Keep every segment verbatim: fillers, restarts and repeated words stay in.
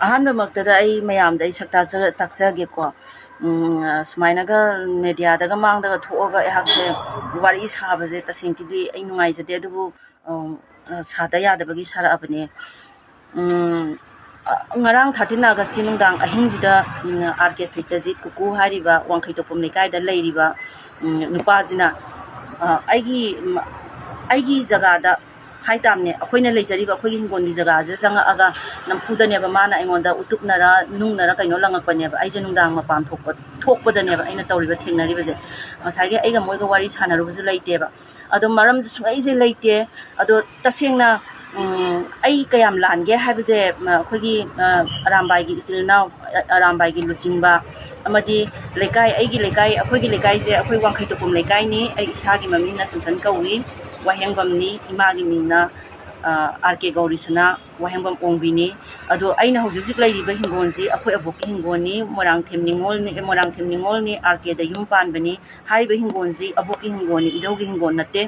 ꯑꯍꯥꯟꯕꯃꯛꯇꯗ ꯑꯩ ꯃꯌꯥꯝꯗ ꯑꯩ ꯁꯛ ꯇꯥꯛꯆ-, ꯇꯥꯛꯆꯒꯦꯀꯣ꯫ ꯎꯝ, ꯁꯨꯃꯥꯏꯅꯒ ꯃꯦꯗꯤꯌꯥꯗꯒ ꯃꯥꯡꯗꯒ ꯊꯣꯛꯑꯒ ꯑꯩꯍꯥꯛꯁꯦ ꯋꯥꯔꯤ ꯁꯥꯕꯁꯦ ꯇꯁꯦꯡꯀꯤꯗꯤ ꯑꯩ ꯅꯨꯡꯉꯥꯏꯖꯗꯦ, ꯑꯗꯨꯕꯨ, ꯎꯝ, ꯁꯥꯗ ꯌꯥꯗꯕꯒꯤ ꯁꯥꯔꯛꯑꯕꯅꯦ꯫ ꯎꯝ, ꯑ, ꯉꯔꯥꯡ thirteen Augustꯀꯤ ꯅꯨꯡꯗꯥꯡ ꯑꯍꯤꯡꯁꯤꯗ, ꯎꯝ, ꯑꯥꯔ ꯀꯦ ꯁꯩꯇꯖꯤꯠ ꯀꯨꯀꯨ ꯍꯥꯏꯔꯤꯕ ꯋꯥꯡꯈꯩꯇꯣꯛꯄꯝ ꯂꯩꯀꯥꯏꯗ ꯂꯩꯔꯤꯕ, ꯎꯝ, ꯅꯨꯄꯥꯁꯤꯅ, ꯑ, ꯑꯩꯒꯤ, ꯎꯝ, ꯑꯩꯒꯤ ꯖꯒꯥꯗ ꯍꯥꯏ ꯇꯥꯕꯅꯦ, ꯑꯩꯈꯣꯏꯅ ꯂꯩꯖꯔꯤꯕ ꯑꯩꯈꯣꯏꯒꯤ ꯍꯤꯡꯒꯣꯜꯒꯤ ꯖꯒꯥꯁꯤꯗ ꯆꯪꯉꯛꯑꯒ ꯅꯝꯐꯨꯗꯅꯦꯕ ꯃꯥꯅ ꯑꯩꯉꯣꯟꯗ ꯎꯇꯨꯞꯅꯔ ꯅꯨꯡꯅꯔ ꯀꯩꯅꯣ ꯂꯪꯉꯛꯄꯅꯦꯕ꯫ ꯑꯩꯁꯦ ꯅꯨꯡꯗꯥꯡ ꯃꯄꯥꯟ ꯊꯣꯛꯄ, ꯊꯣꯛꯄꯗꯅꯦꯕ ꯑꯩꯅ ꯇꯧꯔꯤꯕ, ꯊꯦꯡꯅꯔꯤꯕꯁꯦ꯫ ꯉꯁꯥꯏꯒꯤ ꯑꯩꯒ ꯃꯣꯏꯒ ꯋꯥꯔꯤ ꯁꯥꯟꯅꯔꯨꯕꯁꯨ ꯂꯩꯇꯦꯕ꯫ ꯑꯗꯣ ꯃꯔꯝꯁꯨ ꯁꯨꯡꯂꯩꯁꯦ ꯂꯩꯇꯦ꯫ ꯑꯗꯣ ꯇꯁꯦꯡꯅ, ꯎꯝ, ꯑꯩ ꯀꯌꯥꯝ ꯂꯥꯟꯒꯦ ꯍꯥꯏꯕꯁꯦ, ꯃ-, ꯑꯩꯈꯣꯏꯒꯤ, ꯑ, ꯑꯔꯥꯝꯕꯥꯏꯒꯤ ꯏꯆꯤꯜ ꯏꯅꯥꯎ, ꯑ-, ꯑꯔꯥꯝꯕꯥꯏꯒꯤ ꯂꯨꯆꯤꯡꯕ ꯑꯃꯗꯤ ꯂꯩꯀꯥꯏ, ꯑꯩꯒꯤ ꯂꯩꯀꯥꯏ, ꯑꯩꯈꯣꯏꯒꯤ ꯂꯩꯀꯥꯏꯁꯦ ꯑꯩꯈꯣꯏ ꯋꯥꯡꯈꯩ ꯇꯣꯄꯨꯝ ꯂꯩꯀꯥꯏꯅꯤ꯫ ꯑꯩ ꯏꯁꯥꯒꯤ ꯃꯃꯤꯡꯅ ꯁꯟꯁꯟ ꯀꯧꯏ, ꯋꯥꯍꯦꯡꯕꯝꯅꯤ꯫ ꯏꯃꯥꯒꯤ ꯃꯤꯡꯅ, ꯑ, ꯑꯥꯔ ꯀꯦ ꯒꯧꯔꯤꯁꯅꯥ, ꯋꯥꯍꯦꯡꯕꯝ ꯑꯣꯡꯕꯤꯅꯤ꯫ ꯑꯗꯣ ꯑꯩꯅ ꯍꯧꯖꯤꯛ ꯍꯧꯖꯤꯛ ꯂꯩꯔꯤꯕ ꯍꯤꯡꯒꯣꯜꯁꯤ ꯑꯩꯈꯣꯏ ꯑꯕꯣꯛꯀꯤ ꯍꯤꯡꯒꯣꯜꯅꯤ, ꯃꯣꯏꯔꯥꯡꯊꯦꯝ ꯅꯤꯉꯣꯜꯅꯤ, ꯃꯣꯏꯔꯥꯡꯊꯦꯝ ꯅꯤꯉꯣꯜꯅꯤ, ꯑꯥꯔ ꯀꯦꯗ ꯌꯨꯝ ꯄꯥꯟꯕꯅꯤ꯫ ꯍꯥꯏꯔꯤꯕ ꯍꯤꯡꯒꯣꯜꯁꯤ ꯑꯕꯣꯛꯀꯤ ꯍꯤꯡꯒꯣꯜꯅꯤ, ꯏꯙꯧꯒꯤ ꯍꯤꯡꯒꯣꯜ ꯅꯠꯇꯦ꯫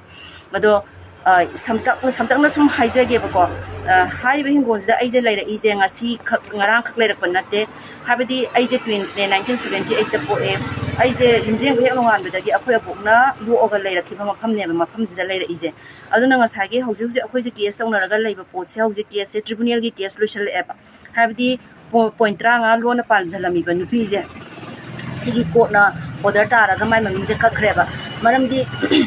ꯑꯗꯣ, ꯑ, ꯁꯝꯇꯛꯅ, ꯁꯝꯇꯛꯅ ꯁꯨꯝ ꯍꯥꯏꯖꯒꯦꯕꯀꯣ꯫ ꯑ, ꯍꯥꯏꯔꯤꯕ ꯍꯤꯡꯒꯣꯜꯁꯤꯗ ꯑꯩꯁꯦ ꯂꯩꯔꯛꯏꯁꯦ ꯉꯁꯤ ꯈꯛ, ꯉꯔꯥꯡ ꯈꯛ ꯂꯩꯔꯛꯄ ꯅꯠꯇꯦ꯫ ꯍꯥꯏꯕꯗꯤ ꯑꯩꯁꯦ twinsꯅꯦ, nineteen seventy eightꯇ ꯄꯣꯛꯑꯦ꯫ ꯑꯩꯁꯦ ꯂꯝꯖꯦꯟꯕ ꯍꯦꯛ ꯅꯣꯡꯉꯥꯟꯕꯗꯒꯤ ꯑꯩꯈꯣꯏ ꯑꯕꯣꯛꯅ ꯌꯣꯛꯑꯒ ꯂꯩꯔꯛꯈꯤꯕ ꯃꯐꯝꯅꯦꯕ, ꯃꯐꯝꯁꯤꯗ ꯂꯩꯔꯛꯏꯁꯦ꯫ ꯑꯗꯨꯅ ꯉꯁꯥꯏꯒꯤ ꯍꯧꯖꯤꯛ ꯍꯧꯖꯤꯛ ꯑꯩꯈꯣꯏꯁꯦ ꯀꯦꯁ ꯇꯧꯅꯔꯒ ꯂꯩꯕ ꯄꯣꯠꯁꯦ, ꯍꯧꯖꯤꯛ ꯀꯦꯁꯁꯦ ꯇ꯭ꯔꯤꯕꯨꯅꯦꯜꯒꯤ ꯀꯦꯁ ꯂꯣꯏꯁꯜꯂꯛꯑꯦꯕ꯫ ꯍꯥꯏꯕꯗꯤ ꯄꯣ-, ꯄꯣꯏꯟ ꯇꯔꯥꯃꯉꯥ ꯂꯣꯟꯅ ꯄꯥꯟꯁꯤꯜꯂꯝꯃꯤꯕ ꯅꯨꯄꯤꯁꯦ, ꯁꯤꯒꯤ ꯀꯣꯔꯠꯅ ꯑꯣꯔꯗꯔ ꯇꯥꯔꯒ ꯃꯥꯏ ꯃꯃꯤꯡꯁꯦ ꯀꯛꯈ꯭ꯔꯦꯕ꯫ ꯃꯔꯝꯗꯤ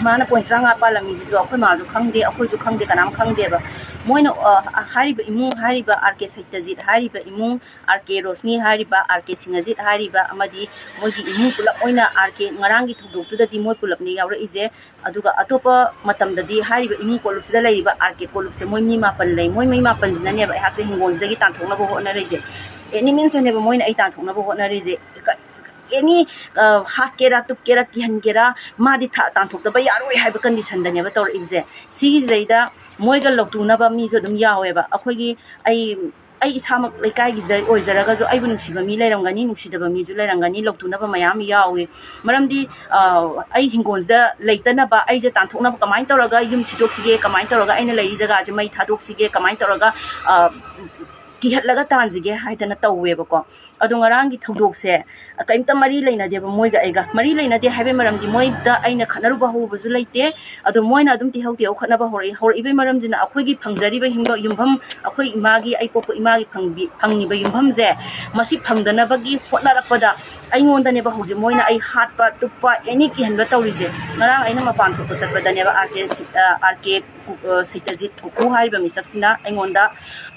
ꯃꯥꯅ ꯄꯣꯏꯟ ꯇꯔꯥꯃꯉꯥ ꯄꯥꯜꯂꯝꯃꯤꯁꯤꯁꯨ ꯑꯩꯈꯣꯏ ꯃꯥꯁꯨ ꯈꯪꯗꯦ, ꯑꯩꯈꯣꯏꯁꯨ ꯈꯪꯗꯦ, ꯀꯅꯥꯝ ꯈꯪꯗꯦꯕ꯫ ꯃꯣꯏꯅ, ꯑ, ꯍꯥꯏꯔꯤꯕ ꯏꯃꯨꯡ, ꯍꯥꯏꯔꯤꯕ ꯑꯥꯔ ꯀꯦ ꯁꯩꯇꯖꯤꯠ ꯍꯥꯏꯔꯤꯕ ꯏꯃꯨꯡ, ꯑꯥꯔ ꯀꯦ ꯔꯣꯁꯅꯤ ꯍꯥꯏꯔꯤꯕ, ꯑꯥꯔ ꯀꯦ ꯁꯤꯡꯍꯖꯤꯠ ꯍꯥꯏꯔꯤꯕ ꯑꯃꯗꯤ ꯃꯣꯏꯒꯤ ꯏꯃꯨꯡ ꯄꯨꯂꯞ ꯑꯣꯏꯅ ꯑꯥꯔ ꯀꯦ, ꯉꯔꯥꯡꯒꯤ ꯊꯧꯗꯣꯛꯇꯨꯗꯗꯤ ꯃꯣꯏ ꯄꯨꯂꯞꯅꯤ ꯌꯥꯎꯔꯛꯏꯁꯦ꯫ ꯑꯗꯨꯒ ꯑꯇꯣꯞꯄ ꯃꯇꯝꯗꯗꯤ ꯍꯥꯏꯔꯤꯕ ꯏꯃꯨꯡ ꯀꯣꯂꯨꯞꯁꯤꯗ ꯂꯩꯔꯤꯕ ꯑꯥꯔ ꯀꯦ ꯀꯣꯂꯨꯞꯁꯦ ꯃꯣꯏ ꯃꯤ ꯃꯥꯄꯟ ꯂꯩ꯫ ꯃꯣꯏ ꯃꯤ ꯃꯥꯄꯟꯁꯤꯅꯅꯦꯕ ꯑꯩꯍꯥꯛꯁꯦ ꯍꯤꯡꯒꯣꯜꯁꯤꯗꯒꯤ ꯇꯥꯟꯊꯣꯛꯅꯕ ꯍꯣꯠꯅꯔꯤꯁꯦ꯫ ꯑꯦꯅꯤ ꯃꯤꯟꯁꯇꯅꯦꯕ ꯃꯣꯏꯅ ꯑꯩ ꯇꯥꯟꯊꯣꯛꯅꯕ ꯍꯣꯠꯅꯔꯤꯁꯦ꯫ ꯑꯦꯅꯤ, ꯑ, ꯍꯥꯠꯀꯦꯔꯥ, ꯇꯨꯞꯀꯦꯔꯥ, ꯀꯤꯍꯟꯒꯦꯔꯥ, ꯃꯥꯗꯤ ꯊ-, ꯇꯥꯟꯊꯣꯛꯇꯕ ꯌꯥꯔꯣꯏ ꯍꯥꯏꯕ ꯀꯟꯗꯤꯁꯟꯗꯅꯦꯕ ꯇꯧꯔꯛꯏꯕꯁꯦ꯫ ꯁꯤꯒꯤꯁꯤꯗꯩꯗ ꯃꯣꯏꯒ ꯂꯧꯇꯨꯅꯕ ꯃꯤꯁꯨ ꯑꯗꯨꯝ ꯌꯥꯎꯋꯦꯕ꯫ ꯑꯩꯈꯣꯏꯒꯤ, ꯑꯩ, ꯑꯩ ꯏꯁꯥꯃꯛ ꯂꯩꯀꯥꯏꯒꯤꯁꯤꯗ ꯑꯣꯏꯖꯔꯒꯁꯨ ꯑꯩꯕꯨ ꯅꯨꯡꯁꯤꯕ ꯃꯤ ꯂꯩꯔꯝꯒꯅꯤ, ꯅꯨꯡꯁꯤꯗꯕ ꯃꯤꯁꯨ ꯂꯩꯔꯝꯒꯅꯤ, ꯂꯧꯇꯨꯅꯕ ꯃꯌꯥꯝ ꯌꯥꯎꯏ꯫ ꯃꯔꯝꯗꯤ, ꯑ, ꯑꯩ ꯍꯤꯡꯒꯣꯜꯁꯤꯗ ꯂꯩꯇꯅꯕ, ꯑꯩꯁꯦ ꯇꯥꯟꯊꯣꯛꯅꯕ ꯀꯃꯥꯏꯅ ꯇꯧꯔꯒ ꯌꯨꯝ ꯁꯤꯗꯣꯛꯁꯤꯒꯦ, ꯀꯃꯥꯏꯅ ꯇꯧꯔꯒ ꯑꯩꯅ ꯂꯩꯔꯤ ꯖꯒꯥꯁꯦ ꯃꯩ ꯊꯥꯗꯣꯛꯁꯤꯒꯦ, ꯀꯃꯥꯏꯅ ꯇꯧꯔꯒ, ꯑ, ꯀꯤꯍꯠꯂꯒ ꯇꯥꯟꯁꯤꯒꯦ ꯍꯥꯏꯗꯅ ꯇꯧꯋꯦꯕꯀꯣ꯫ ꯑꯗꯣ ꯉꯔꯥꯡꯒꯤ ꯊꯧꯗꯣꯛꯁꯦ ꯀꯔꯤꯝꯇ ꯃꯔꯤ ꯂꯩꯅꯗꯦꯕ ꯃꯣꯏꯒ ꯑꯩꯒ꯫ ꯃꯔꯤ ꯂꯩꯅꯗꯦ ꯍꯥꯏꯕꯒꯤ ꯃꯔꯝꯗꯤ ꯃꯣꯏꯗ ꯑꯩꯅ ꯈꯠꯅꯔꯨꯕ ꯍꯧꯔꯨꯕꯁꯨ ꯂꯩꯇꯦ꯫ ꯑꯗꯣ ꯃꯣꯏꯅ ꯑꯗꯨꯝ ꯇꯤꯍꯧ ꯇꯤꯍꯧ ꯈꯠꯅꯕ ꯍꯧꯔꯛꯏ꯫ ꯍꯧꯔꯛꯏꯕꯒꯤ ꯃꯔꯝꯁꯤꯅ ꯑꯩꯈꯣꯏꯒꯤ ꯐꯪꯖꯔꯤꯕ ꯍꯤꯡꯕ ꯌꯨꯝꯐꯝ, ꯑꯩꯈꯣꯏ ꯏꯃꯥꯒꯤ, ꯑꯩ ꯄꯣꯛꯄ ꯏꯃꯥꯒꯤ ꯐꯪꯕꯤ-, ꯐꯪꯉꯤꯕ ꯌꯨꯝꯐꯝꯁꯦ, ꯃꯁꯤ ꯐꯪꯗꯅꯕꯒꯤ ꯍꯣꯠꯅꯔꯛꯄꯗ ꯑꯩꯉꯣꯟꯗꯅꯦꯕ ꯍꯧꯖꯤꯛ ꯃꯣꯏꯅ ꯑꯩ ꯍꯥꯠꯄ, ꯇꯨꯞꯄ, ꯑꯦꯅꯤ ꯀꯤꯍꯟꯕ ꯇꯧꯔꯤꯁꯦ꯫ ꯉꯔꯥꯡ ꯑꯩꯅ ꯃꯄꯥꯟ ꯊꯣꯛꯄ ꯆꯠꯄꯗꯅꯦꯕ, ꯑꯥꯔ ꯀꯦ ꯁꯤ-, ꯑ, ꯑꯥꯔ ꯀꯦ ꯀꯨ-, ꯑ, ꯁꯩꯇꯖꯤꯠ ꯀꯨꯀꯨ ꯍꯥꯏꯔꯤꯕ ꯃꯤꯁꯛꯁꯤꯅ ꯑꯩꯉꯣꯟꯗ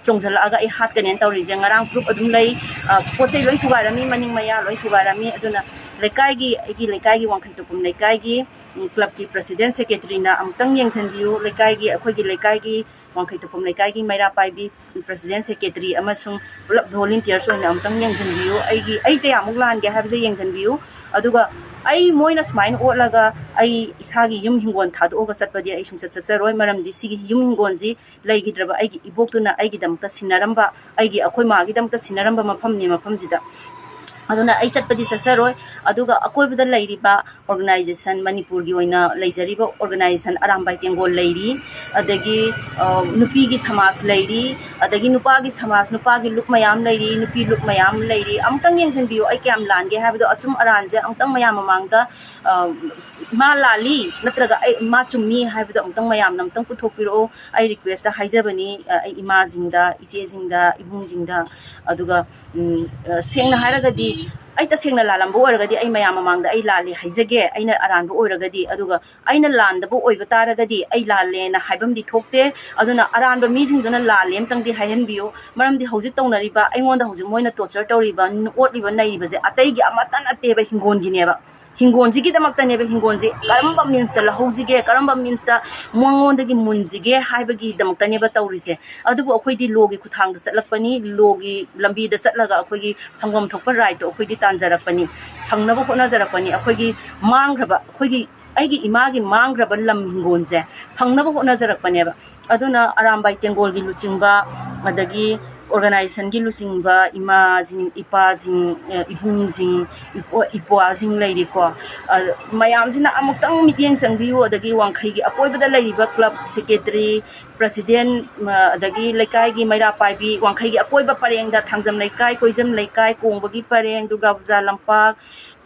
ꯆꯣꯡꯁꯤꯜꯂꯛꯑꯒ ꯑꯩ ꯍꯥꯠꯀꯅꯦꯅ ꯇꯧꯔꯤꯁꯦ꯫ ꯉꯔꯥꯡ ꯄ꯭ꯔꯨꯞ ꯑꯗꯨꯝ ꯂꯩ꯫ ꯑ, ꯄꯣꯠ ꯆꯩ ꯂꯣꯏ ꯊꯨꯒꯥꯏꯔꯝꯃꯤ, ꯃꯅꯤꯡ ꯃꯌꯥ ꯂꯣꯏ ꯊꯨꯒꯥꯏꯔꯝꯃꯤ꯫ ꯑꯗꯨꯅ ꯂꯩꯀꯥꯏꯒꯤ, ꯑꯩꯒꯤ ꯂꯩꯀꯥꯏꯒꯤ ꯋꯥꯡꯈꯩ ꯇꯣꯛꯄꯝ ꯂꯩꯀꯥꯏꯒꯤ, ꯎꯝ, ꯀ꯭ꯂꯕꯀꯤ ꯄ꯭ꯔꯁꯤꯗꯦꯟ ꯁꯦꯀ꯭ꯔꯦꯇꯔꯤꯅ ꯑꯃꯨꯛꯇꯪ ꯌꯦꯡꯁꯤꯟꯕꯤꯌꯨ꯫ ꯂꯩꯀꯥꯏꯒꯤ, ꯑꯩꯈꯣꯏꯒꯤ ꯂꯩꯀꯥꯏꯒꯤ ꯋꯥꯡꯈꯩ ꯇꯣꯛꯄꯝ ꯂꯩꯀꯥꯏꯒꯤ ꯃꯩꯔꯥ ꯄꯥꯏꯕꯤ ꯄ꯭ꯔꯁꯤꯗꯦꯟ ꯁꯦꯀ꯭ꯔꯦꯇꯔꯤ ꯑꯃꯁꯨꯡ ꯄꯨꯂꯞ ꯚꯣꯂꯨꯟꯇꯤꯌꯔꯁ ꯑꯣꯏꯅ ꯑꯃꯨꯛꯇꯪ ꯌꯦꯡꯁꯤꯟꯕꯤꯌꯨ꯫ ꯑꯩꯒꯤ, ꯑꯩ ꯀꯌꯥꯃꯨꯛ ꯂꯥꯟꯒꯦ ꯍꯥꯏꯕꯁꯦ ꯌꯦꯡꯁꯤꯟꯕꯤꯌꯨ꯫ ꯑꯗꯨꯒ ꯑꯩ ꯃꯣꯏꯅ ꯁꯨꯃꯥꯏꯅ ꯑꯣꯠꯂꯒ ꯑꯩ ꯏꯁꯥꯒꯤ ꯌꯨꯝ ꯍꯤꯡꯒꯣꯜ ꯊꯥꯗꯣꯛꯑꯒ ꯆꯠꯄꯗꯤ ꯑꯩ ꯁꯨꯡꯆꯠ ꯆꯠꯆꯔꯣꯏ꯫ ꯃꯔꯝꯗꯤ ꯁꯤꯒꯤ ꯌꯨꯝ ꯍꯤꯡꯒꯣꯜꯁꯤ ꯂꯩꯈꯤꯗ꯭ꯔꯕ ꯑꯩꯒꯤ ꯏꯕꯣꯛꯇꯨꯅ ꯑꯩꯒꯤꯗꯃꯛꯇ ꯁꯤꯟꯅꯔꯝꯕ, ꯑꯩꯒꯤ, ꯑꯩꯈꯣꯏ ꯃꯥꯒꯤꯗꯃꯛꯇ ꯁꯤꯟꯅꯔꯝꯕ ꯃꯐꯝꯅꯤ, ꯃꯐꯝꯁꯤꯗ꯫ ꯑꯗꯨꯅ ꯑꯩ ꯆꯠꯄꯗꯤ ꯆꯠꯆꯔꯣꯏ꯫ ꯑꯗꯨꯒ ꯑꯀꯣꯏꯕꯗ ꯂꯩꯔꯤꯕ ꯑꯣꯔꯒꯅꯥꯏꯖꯦꯁꯟ, ꯃꯅꯤꯄꯨꯔꯒꯤ ꯑꯣꯏꯅ ꯂꯩꯖꯔꯤꯕ ꯑꯣꯔꯒꯅꯥꯏꯖꯦꯁꯟ ꯑꯔꯥꯝꯕꯥꯏ ꯇꯦꯡꯒꯣꯜ ꯂꯩꯔꯤ, ꯑꯗꯒꯤ, ꯑ, ꯅꯨꯄꯤꯒꯤ ꯁꯃꯥꯖ ꯂꯩꯔꯤ, ꯑꯗꯒꯤ ꯅꯨꯄꯥꯒꯤ ꯁꯃꯥꯖ, ꯅꯨꯄꯥꯒꯤ ꯂꯨꯞ ꯃꯌꯥꯝ ꯂꯩꯔꯤ, ꯅꯨꯄꯤ ꯂꯨꯞ ꯃꯌꯥꯝ ꯂꯩꯔꯤ꯫ ꯑꯃꯨꯛꯇꯪ ꯌꯦꯡꯁꯤꯟꯕꯤꯌꯨ, ꯑꯩ ꯀꯌꯥꯝ ꯂꯥꯟꯒꯦ ꯍꯥꯏꯕꯗꯣ꯫ ꯑꯆꯨꯝ ꯑꯔꯥꯟꯁꯦ ꯑꯃꯨꯛꯇꯪ ꯃꯌꯥꯝ ꯃꯃꯥꯡꯗ, ꯑ, ꯃꯥ ꯂꯥꯜꯂꯤ ꯅꯠꯇ꯭ꯔꯒ ꯑꯩ, ꯃꯥ ꯆꯨꯝꯃꯤ ꯍꯥꯏꯕꯗꯣ ꯑꯃꯨꯛꯇꯪ ꯃꯌꯥꯝꯅ ꯑꯃꯨꯛꯇꯪ ꯄꯨꯊꯣꯛꯄꯤꯔꯛꯑꯣ꯫ ꯑꯩ ꯔꯤꯀ꯭ꯋꯦꯁꯇ ꯍꯥꯏꯖꯕꯅꯤ, ꯑ, ꯑꯩ ꯏꯃꯥꯁꯤꯡꯗ, ꯏꯆꯦꯁꯤꯡꯗ, ꯏꯕꯨꯡꯁꯤꯡꯗ꯫ ꯑꯗꯨꯒ, ꯎꯝ, ꯑ, ꯁꯦꯡꯅ ꯍꯥꯏꯔꯒꯗꯤ, ꯑꯩ ꯇꯁꯦꯡꯅ ꯂꯥꯜꯂꯝꯕ ꯑꯣꯏꯔꯒꯗꯤ ꯑꯩ ꯃꯌꯥꯝ ꯃꯃꯥꯡꯗ ꯑꯩ ꯂꯥꯜꯂꯤ ꯍꯥꯏꯖꯒꯦ, ꯑꯩꯅ ꯑꯔꯥꯟꯕ ꯑꯣꯏꯔꯒꯗꯤ꯫ ꯑꯗꯨꯒ ꯑꯩꯅ ꯂꯥꯟꯗꯕ ꯑꯣꯏꯕ ꯇꯥꯔꯒꯗꯤ ꯑꯩ ꯂꯥꯜꯂꯦꯅ ꯍꯥꯏꯐꯝꯗꯤ ꯊꯣꯛꯇꯦ꯫ ꯑꯗꯨꯅ ꯑꯔꯥꯟꯕ ꯃꯤꯁꯤꯡꯗꯨꯅ ꯂꯥꯜꯂꯦ ꯑꯝꯇꯪꯗꯤ ꯍꯥꯏꯍꯟꯕꯤꯌꯨ꯫ ꯃꯔꯝꯗꯤ ꯍꯧꯖꯤꯛ ꯇꯧꯅꯔꯤꯕ, ꯑꯩꯉꯣꯟꯗ ꯍꯧꯖꯤꯛ ꯃꯣꯏꯅ ꯇꯣꯔꯆꯔ ꯇꯧꯔꯤꯕ, ꯑꯣꯠꯂꯤꯕ, ꯅꯩꯔꯤꯕꯁꯦ ꯑꯇꯩꯒꯤ ꯑꯃꯠꯇ ꯅꯠꯇꯦꯕ, ꯍꯤꯡꯒꯣꯜꯒꯤꯅꯦꯕ꯫ ꯍꯤꯡꯒꯣꯜꯁꯤꯒꯤꯗꯃꯛꯇꯅꯦꯕ, ꯍꯤꯡꯒꯣꯜꯁꯤ ꯀꯔꯝꯕ ꯃꯤꯟꯁꯇ ꯂꯧꯍꯧꯁꯤꯒꯦ, ꯀꯔꯝꯕ ꯃꯤꯟꯁꯇ ꯃꯉꯣꯟꯗꯒꯤ ꯃꯨꯟꯁꯤꯒꯦ ꯍꯥꯏꯕꯒꯤꯗꯃꯛꯇꯅꯦꯕ ꯇꯧꯔꯤꯁꯦ꯫ ꯑꯗꯨꯕꯨ ꯑꯩꯈꯣꯏꯗꯤ ꯂꯣꯒꯤ ꯈꯨꯠꯊꯥꯡꯗ ꯆꯠꯂꯛꯄꯅꯤ, ꯂꯣꯒꯤ ꯂꯝꯕꯤꯗ ꯆꯠꯂꯒ ꯑꯩꯈꯣꯏꯒꯤ ꯐꯪꯐꯝ ꯊꯣꯛꯄ ꯔꯥꯏꯠꯇꯣ ꯑꯩꯈꯣꯏꯗꯤ ꯇꯥꯟꯖꯔꯛꯄꯅꯤ, ꯐꯪꯅꯕ ꯍꯣꯠꯅꯖꯔꯛꯄꯅꯤ꯫ ꯑꯩꯈꯣꯏꯒꯤ ꯃꯥꯡꯈ꯭ꯔꯕ, ꯑꯩꯈꯣꯏꯒꯤ, ꯑꯩꯒꯤ ꯏꯃꯥꯒꯤ ꯃꯥꯡꯈ꯭ꯔꯕ ꯂꯝ ꯍꯤꯡꯒꯣꯜꯁꯦ ꯐꯪꯅꯕ ꯍꯣꯠꯅꯖꯔꯛꯄꯅꯦꯕ꯫ ꯑꯗꯨꯅ ꯑꯔꯥꯝꯕꯥꯏ ꯇꯦꯡꯒꯣꯜꯒꯤ ꯂꯨꯆꯤꯡꯕ, ꯑꯗꯒꯤ ꯑꯣꯔꯒꯅꯥꯏꯖꯦꯁꯟꯒꯤ ꯂꯨꯆꯤꯡꯕ ꯏꯃꯥꯁꯤꯡ, ꯏꯄꯥꯁꯤꯡ, ꯑ, ꯏꯕꯨꯡꯁꯤꯡ, ꯏꯄ꯭ꯋꯥ-, ꯏꯄ꯭ꯋꯥꯁꯤꯡ ꯂꯩꯔꯤꯀꯣ꯫ ꯑ, ꯃꯌꯥꯝꯁꯤꯅ ꯑꯃꯨꯛꯇꯪ ꯃꯤꯠꯌꯦꯡ ꯆꯪꯕꯤꯌꯨ, ꯑꯗꯒꯤ ꯋꯥꯡꯈꯩꯒꯤ ꯑꯀꯣꯏꯕꯗ ꯂꯩꯔꯤꯕ ꯀ꯭ꯂꯕ ꯁꯦꯀ꯭ꯔꯦꯇꯔꯤ, ꯄ꯭ꯔꯁꯤꯗꯦꯟ, ꯑ, ꯑꯗꯒꯤ ꯂꯩꯀꯥꯏꯒꯤ ꯃꯩꯔꯥ ꯄꯥꯏꯕꯤ, ꯋꯥꯡꯈꯩꯒꯤ ꯑꯀꯣꯏꯕ ꯄꯔꯦꯡꯗ ꯊꯥꯡꯖꯝ ꯂꯩꯀꯥꯏ, ꯀꯣꯏꯖꯝ ꯂꯩꯀꯥꯏ, ꯀꯣꯡꯕꯒꯤ ꯄꯔꯦꯡ, ꯗꯨꯔꯒꯥ ꯄꯨꯖꯥ ꯂꯝꯄꯥꯛ,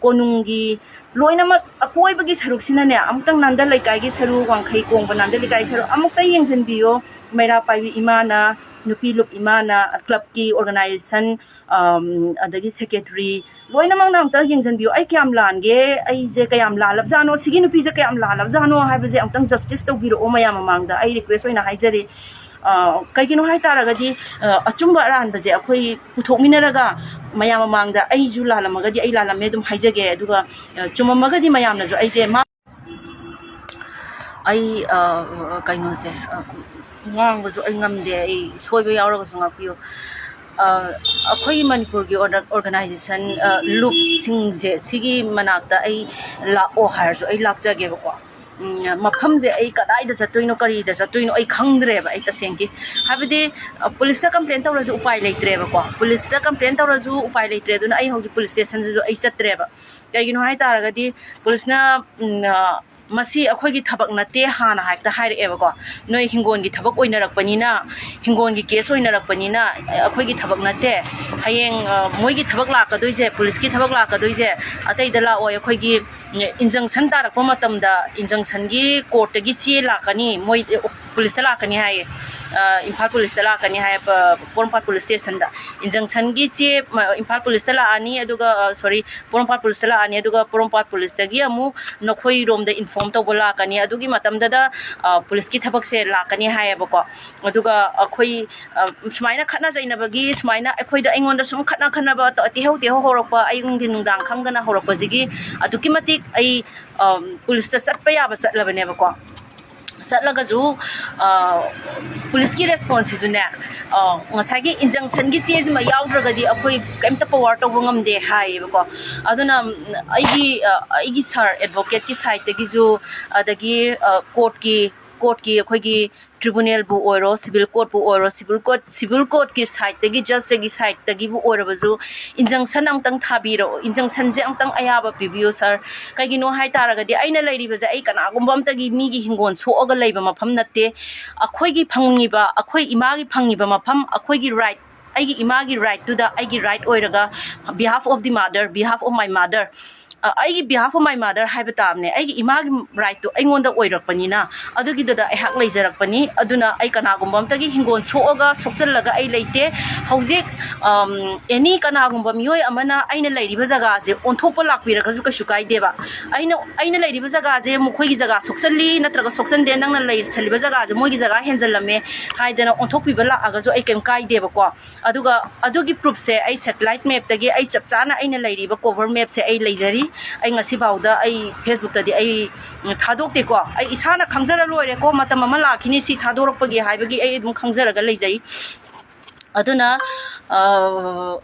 ꯀꯣꯅꯨꯡꯒꯤ ꯂꯣꯏꯅꯃꯛ ꯑꯀꯣꯏꯕꯒꯤ ꯁꯔꯨꯛꯁꯤꯅꯅꯦ, ꯑꯃꯨꯛꯇꯪ ꯅꯥꯟꯗ ꯂꯩꯀꯥꯏꯒꯤ ꯁꯔꯨꯛ, ꯋꯥꯡꯈꯩ ꯀꯣꯡꯕ ꯅꯥꯟꯗ ꯂꯩꯀꯥꯏ ꯁꯔꯨꯛ ꯑꯃꯨꯛꯇꯪ ꯌꯦꯡꯁꯤꯟꯕꯤꯌꯣ꯫ ꯃꯩꯔꯥ ꯄꯥꯏꯕꯤ ꯏꯃꯥꯅ, ꯅꯨꯄꯤ ꯂꯨꯞ ꯏꯃꯥꯅ, ꯀ꯭ꯂꯕꯀꯤ ꯑꯣꯔꯒꯅꯥꯏꯖꯦꯁꯟ, ꯑꯝ, ꯑꯗꯒꯤ ꯁꯦꯀ꯭ꯔꯦꯇꯔꯤ, ꯂꯣꯏꯅꯃꯛꯅ ꯑꯃꯨꯛꯇꯪ ꯌꯦꯡꯁꯤꯟꯕꯤꯌꯣ꯫ ꯑꯩ ꯀꯌꯥꯝ ꯂꯥꯟꯒꯦ, ꯑꯩꯁꯦ ꯀꯌꯥꯝ ꯂꯥꯜꯂꯕꯖꯥꯠꯅꯣ, ꯁꯤꯒꯤ ꯅꯨꯄꯤꯁꯦ ꯀꯌꯥꯝ ꯂꯥꯜꯂꯕꯖꯥꯠꯅꯣ ꯍꯥꯏꯕꯁꯦ ꯑꯃꯨꯛꯇꯪ ꯖꯁꯇꯤꯁ ꯇꯧꯕꯤꯔꯛꯑꯣ ꯃꯌꯥꯝ ꯃꯃꯥꯡꯗ, ꯑꯩ ꯔꯤꯀ꯭ꯋꯦꯁ ꯑꯣꯏꯅ ꯍꯥꯏꯖꯔꯤ꯫ ꯑ, ꯀꯩꯒꯤꯅꯣ ꯍꯥꯏ ꯇꯥꯔꯒꯗꯤ, ꯑ, ꯑꯆꯨꯝꯕ ꯑꯔꯥꯟꯕꯁꯦ ꯑꯩꯈꯣꯏ ꯄꯨꯊꯣꯛꯃꯤꯟꯅꯔꯒ ꯃꯌꯥꯝ ꯃꯃꯥꯡꯗ ꯑꯩꯁꯨ ꯂꯥꯜꯂꯝꯃꯒꯗꯤ ꯑꯩ ꯂꯥꯜꯂꯝꯃꯦ ꯑꯗꯨꯝ ꯍꯥꯏꯖꯒꯦ, ꯑꯗꯨꯒ, ꯑ, ꯆꯨꯝꯃꯝꯃꯒꯗꯤ ꯃꯌꯥꯝꯅꯁꯨ ꯑꯩꯁꯦ ꯃꯥ-, ꯑꯩ, ꯑ, ꯀꯩꯅꯣꯁꯦ, ꯑ, ꯉꯥꯡꯕꯁꯨ ꯑꯩ ꯉꯝꯗꯦ, ꯑꯩ ꯁꯣꯏꯕ ꯌꯥꯎꯔꯒꯁꯨ ꯉꯥꯛꯄꯤꯌꯨ꯫ ꯑ, ꯑꯩꯈꯣꯏꯒꯤ ꯃꯅꯤꯄꯨꯔꯒꯤ ꯑꯣꯔꯒ-, ꯑꯣꯔꯒꯅꯥꯏꯖꯦꯁꯟ, ꯑ, ꯂꯨꯞꯁꯤꯡꯁꯦ, ꯁꯤꯒꯤ ꯃꯅꯥꯛꯇ ꯑꯩ ꯂꯥꯛꯑꯣ ꯍꯥꯏꯔꯁꯨ ꯑꯩ ꯂꯥꯛꯆꯒꯦꯕꯀꯣ꯫ ꯎꯝ, ꯃꯐꯝꯁꯦ ꯑꯩ ꯀꯗꯥꯏꯗ ꯆꯠꯇꯣꯏꯅꯣ, ꯀꯔꯤꯗ ꯆꯠꯇꯣꯏꯅꯣ ꯑꯩ ꯈꯪꯗ꯭ꯔꯦꯕ, ꯑꯩ ꯇꯁꯦꯡꯒꯤ꯫ ꯍꯥꯏꯕꯗꯤ, ꯑ, ꯄꯨꯂꯤꯁꯇ ꯀꯝꯄ꯭ꯂꯦꯟ ꯇꯧꯔꯁꯨ ꯎꯄꯥꯏ ꯂꯩꯇ꯭ꯔꯦꯕꯀꯣ꯫ ꯄꯨꯂꯤꯁꯇ ꯀꯝꯄ꯭ꯂꯦꯟ ꯇꯧꯔꯁꯨ ꯎꯄꯥꯏ ꯂꯩꯇ꯭ꯔꯦ, ꯑꯗꯨꯅ ꯑꯩ ꯍꯧꯖꯤꯛ ꯄꯨꯂꯤꯁ ꯁ꯭ꯇꯦꯁꯟꯁꯤꯁꯨ ꯑꯩ ꯆꯠꯇ꯭ꯔꯦꯕ꯫ ꯀꯩꯒꯤꯅꯣ ꯍꯥꯏ ꯇꯥꯔꯒꯗꯤ, ꯄꯨꯂꯤꯁꯅ, ꯎꯝ, ꯑ, "ꯃꯁꯤ ꯑꯩꯈꯣꯏꯒꯤ ꯊꯕꯛ ꯅꯠꯇꯦ" ꯍꯥꯟꯅ ꯍꯦꯛꯇ ꯍꯥꯏꯔꯛꯑꯦꯕꯀꯣ꯫ "ꯅꯣꯏ ꯍꯤꯡꯒꯣꯜꯒꯤ ꯊꯕꯛ ꯑꯣꯏꯅꯔꯛꯄꯅꯤꯅ, ꯍꯤꯡꯒꯣꯜꯒꯤ ꯀꯦꯁ ꯑꯣꯏꯅꯔꯛꯄꯅꯤꯅ, ꯑꯩꯈꯣꯏꯒꯤ ꯊꯕꯛ ꯅꯠꯇꯦ꯫ ꯍꯌꯦꯡ, ꯑ, ꯃꯣꯏꯒꯤ ꯊꯕꯛ ꯂꯥꯛꯀꯗꯣꯏꯁꯦ, ꯄꯨꯂꯤꯁꯀꯤ ꯊꯕꯛ ꯂꯥꯛꯀꯗꯣꯏꯁꯦ ꯑꯇꯩꯗ ꯂꯥꯛꯑꯣꯏ, ꯑꯩꯈꯣꯏꯒꯤ injunction ꯇꯥꯔꯛꯄ ꯃꯇꯝꯗ injunction ꯒꯤ court ꯇꯒꯤ ꯆꯦ ꯂꯥꯛꯀꯅꯤ, ꯃꯣꯏ ꯄꯨꯂꯤꯁꯇ ꯂꯥꯛꯀꯅꯤ ꯍꯥꯏꯌꯦ, ꯑ, ꯏꯝꯐꯥꯜ ꯄꯨꯂꯤꯁꯇ ꯂꯥꯛꯀꯅꯤ ꯍꯥꯏꯌꯦ, ꯄ-, ꯄꯣꯔꯣꯝꯄꯥꯠ ꯄꯨꯂꯤꯁ ꯁ꯭ꯇꯦꯁꯟꯗ꯫ Injunction ꯒꯤ ꯆꯦ, ꯃ-, ꯏꯝꯐꯥꯜ ꯄꯨꯂꯤꯁꯇ ꯂꯥꯛꯑꯅꯤ, ꯑꯗꯨꯒ, ꯑ, sorry, ꯄꯣꯔꯣꯝꯄꯥꯠ ꯄꯨꯂꯤꯁꯇ ꯂꯥꯛꯑꯅꯤ, ꯑꯗꯨꯒ ꯄꯣꯔꯣꯝꯄꯥꯠ ꯄꯨꯂꯤꯁꯇꯒꯤ ꯑꯃꯨꯛ ꯅꯈꯣꯏꯔꯣꯝꯗ ꯏꯟꯐꯣꯔꯝ ꯇꯧꯕ ꯂꯥꯛꯀꯅꯤ꯫ ꯑꯗꯨꯒꯤ ꯃꯇꯝꯗꯨꯗ, ꯑ, ꯄꯨꯂꯤꯁꯀꯤ ꯊꯕꯛꯁꯦ ꯂꯥꯛꯀꯅꯤ ꯍꯥꯏꯌꯦꯕꯀꯣ꯫ ꯑꯗꯨꯒ ꯑꯩꯈꯣꯏ, ꯑ, ꯁꯨꯃꯥꯏꯅ ꯈꯠꯅ ꯆꯩꯅꯕꯒꯤ, ꯁꯨꯃꯥꯏꯅ ꯑꯩꯈꯣꯏꯗ, ꯑꯩꯉꯣꯟꯗ ꯁꯨꯝ ꯈꯠꯅ ꯈꯠꯅꯕ ꯇ-, ꯇꯦꯍꯧ ꯇꯦꯍꯧ ꯍꯧꯔꯛꯄ, ꯑꯌꯨꯛ ꯅꯨꯡꯊꯤꯟ ꯅꯨꯡꯗꯥꯡ ꯈꯪꯗꯅ ꯍꯧꯔꯛꯄꯁꯤꯒꯤ ꯑꯗꯨꯛꯀꯤ ꯃꯇꯤꯛ ꯑꯩ, ꯑ, ꯄꯨꯂꯤꯁꯇ ꯆꯠꯄ ꯌꯥꯕ ꯆꯠꯂꯕꯅꯦꯕꯀꯣ꯫ ꯆꯠꯂꯒꯁꯨ, ꯑ, ꯄꯨꯂꯤꯁꯀꯤ ꯔꯦꯁꯄꯣꯟꯁꯁꯤꯁꯨꯅꯦ, ꯑ, ꯉꯁꯥꯏꯒꯤ injunction ꯒꯤ ꯆꯦꯁꯤꯃ ꯌꯥꯎꯗ꯭ꯔꯒꯗꯤ ꯑꯩꯈꯣꯏ ꯀꯩꯝꯇ ꯄꯋꯥꯔ ꯇꯧꯕ ꯉꯝꯗꯦ ꯍꯥꯏꯌꯦꯕꯀꯣ꯫ ꯑꯗꯨꯅ, ꯎꯝ, ꯑꯩꯒꯤ, ꯑ, ꯑꯩꯒꯤ ꯁꯥꯔ ꯑꯦꯗꯚꯣꯀꯦꯠꯀꯤ ꯁꯥꯏꯠꯇꯒꯤꯁꯨ, ꯑꯗꯒꯤ, ꯑ, ꯀꯣꯔꯠꯀꯤ ꯀꯣꯔꯠꯀꯤ ꯑꯩꯈꯣꯏꯒꯤ ꯇ꯭ꯔꯤꯕꯨꯅꯦꯜꯕꯨ ꯑꯣꯏꯔꯣ, ꯁꯤꯚꯤꯜ ꯀꯣꯔꯠꯄꯨ ꯑꯣꯏꯔꯣ, ꯁꯤꯚꯤꯜ ꯀꯣꯔꯠ, ꯁꯤꯚꯤꯜ ꯀꯣꯔꯠꯀꯤ ꯁꯥꯏꯠꯇꯒꯤ, ꯖꯁꯇꯒꯤ ꯁꯥꯏꯠꯇꯒꯤꯕꯨ ꯑꯣꯏꯔꯕꯁꯨ, ꯏꯟꯖꯪꯁꯟ ꯑꯃꯨꯛꯇꯪ ꯊꯥꯕꯤꯔꯛꯑꯣ, ꯏꯟꯖꯪꯁꯟꯁꯦ ꯑꯃꯨꯛꯇꯪ ꯑꯌꯥꯕ ꯄꯤꯕꯤꯌꯨ ꯁꯥꯔ꯫ ꯀꯩꯒꯤꯅꯣ ꯍꯥꯏ ꯇꯥꯔꯒꯗꯤ, ꯑꯩꯅ ꯂꯩꯔꯤꯕꯁꯦ ꯑꯩ ꯀꯅꯥꯒꯨꯝꯕ ꯑꯝꯇꯒꯤ ꯃꯤꯒꯤ ꯍꯤꯡꯒꯣꯜ ꯁꯣꯛꯑꯒ ꯂꯩꯕ ꯃꯐꯝ ꯅꯠꯇꯦ꯫ ꯑꯩꯈꯣꯏꯒꯤ ꯐꯪꯉꯤꯕ, ꯑꯩꯈꯣꯏ ꯏꯃꯥꯒꯤ ꯐꯪꯉꯤꯕ ꯃꯐꯝ, ꯑꯩꯈꯣꯏꯒꯤ ꯔꯥꯏꯠ, ꯑꯩꯒꯤ ꯏꯃꯥꯒꯤ ꯔꯥꯏꯠꯇꯨꯗ ꯑꯩꯒꯤ ꯔꯥꯏꯠ ꯑꯣꯏꯔꯒ, behalf of the mother, behalf of my mother, ꯑ, ꯑꯩꯒꯤ behalf of my mother ꯍꯥꯏꯕ ꯇꯥꯕꯅꯦ, ꯑꯩꯒꯤ ꯏꯃꯥꯒꯤ ꯔꯥꯏꯠꯇꯣ ꯑꯩꯉꯣꯟꯗ ꯑꯣꯏꯔꯛꯄꯅꯤꯅ, ꯑꯗꯨꯒꯤꯗꯨꯗ ꯑꯩꯍꯥꯛ ꯂꯩꯖꯔꯛꯄꯅꯤ꯫ ꯑꯗꯨꯅ ꯑꯩ ꯀꯅꯥꯒꯨꯝꯕ ꯑꯝꯇꯒꯤ ꯍꯤꯡꯒꯣꯜ ꯁꯣꯛꯑꯒ ꯁꯣꯛꯆꯜꯂꯒ ꯑꯩ ꯂꯩꯇꯦ꯫ ꯍꯧꯖꯤꯛ, ꯑꯝ, ꯑꯦꯅꯤ ꯀꯅꯥꯒꯨꯝꯕ ꯃꯤꯑꯣꯏ ꯑꯃꯅ ꯑꯩꯅ ꯂꯩꯔꯤꯕ ꯖꯒꯥꯁꯦ ꯑꯣꯟꯊꯣꯛꯄ ꯂꯥꯛꯄꯤꯔꯒꯁꯨ ꯀꯩꯁꯨ ꯀꯥꯏꯗꯦꯕ꯫ ꯑꯩꯅ, ꯑꯩꯅ ꯂꯩꯔꯤꯕ ꯖꯒꯥꯁꯦ ꯃꯈꯣꯏꯒꯤ ꯖꯒꯥ ꯁꯣꯛꯆꯜꯂꯤ ꯅꯠꯇ꯭ꯔꯒ ꯁꯣꯛꯆꯟꯗꯦ, ꯅꯪꯅ ꯂꯩꯁꯜꯂꯤꯕ ꯖꯒꯥꯁꯦ ꯃꯣꯏꯒꯤ ꯖꯒꯥ ꯍꯦꯟꯖꯜꯂꯝꯃꯦ ꯍꯥꯏꯗꯅ ꯑꯣꯟꯊꯣꯛꯄꯤꯕ ꯂꯥꯛꯑꯒꯁꯨ ꯑꯩ ꯀꯩꯝ ꯀꯥꯏꯗꯦꯕꯀꯣ꯫ ꯑꯗꯨꯒ ꯑꯗꯨꯒꯤ ꯄ꯭ꯔꯨꯐꯁꯦ ꯑꯩ ꯁꯦꯇꯦꯂꯥꯏꯠ ꯃꯦꯞꯇꯒꯤ, ꯑꯩ ꯆꯞ ꯆꯥꯅ ꯑꯩꯅ ꯂꯩꯔꯤꯕ ꯀꯣꯚꯔ ꯃꯦꯞꯁꯦ ꯑꯩ ꯂꯩꯖꯔꯤ꯫ ꯑꯩ ꯉꯁꯤꯐꯥꯎꯗ ꯑꯩ ꯐꯦꯁꯕꯨꯛꯇꯗꯤ ꯑꯩ, ꯎꯝ, ꯊꯥꯗꯣꯛꯇꯦꯀꯣ꯫ ꯑꯩ ꯏꯁꯥꯅ ꯈꯪꯖꯔ ꯂꯣꯏꯔꯦꯀꯣ, ꯃꯇꯝ ꯑꯃ ꯂꯥꯛꯈꯤꯅꯤ ꯁꯤ ꯊꯥꯗꯣꯔꯛꯄꯒꯤ ꯍꯥꯏꯕꯒꯤ ꯑꯩ ꯑꯗꯨꯝ ꯈꯪꯖꯔꯒ ꯂꯩꯖꯩ꯫ ꯑꯗꯨꯅ, ꯑ,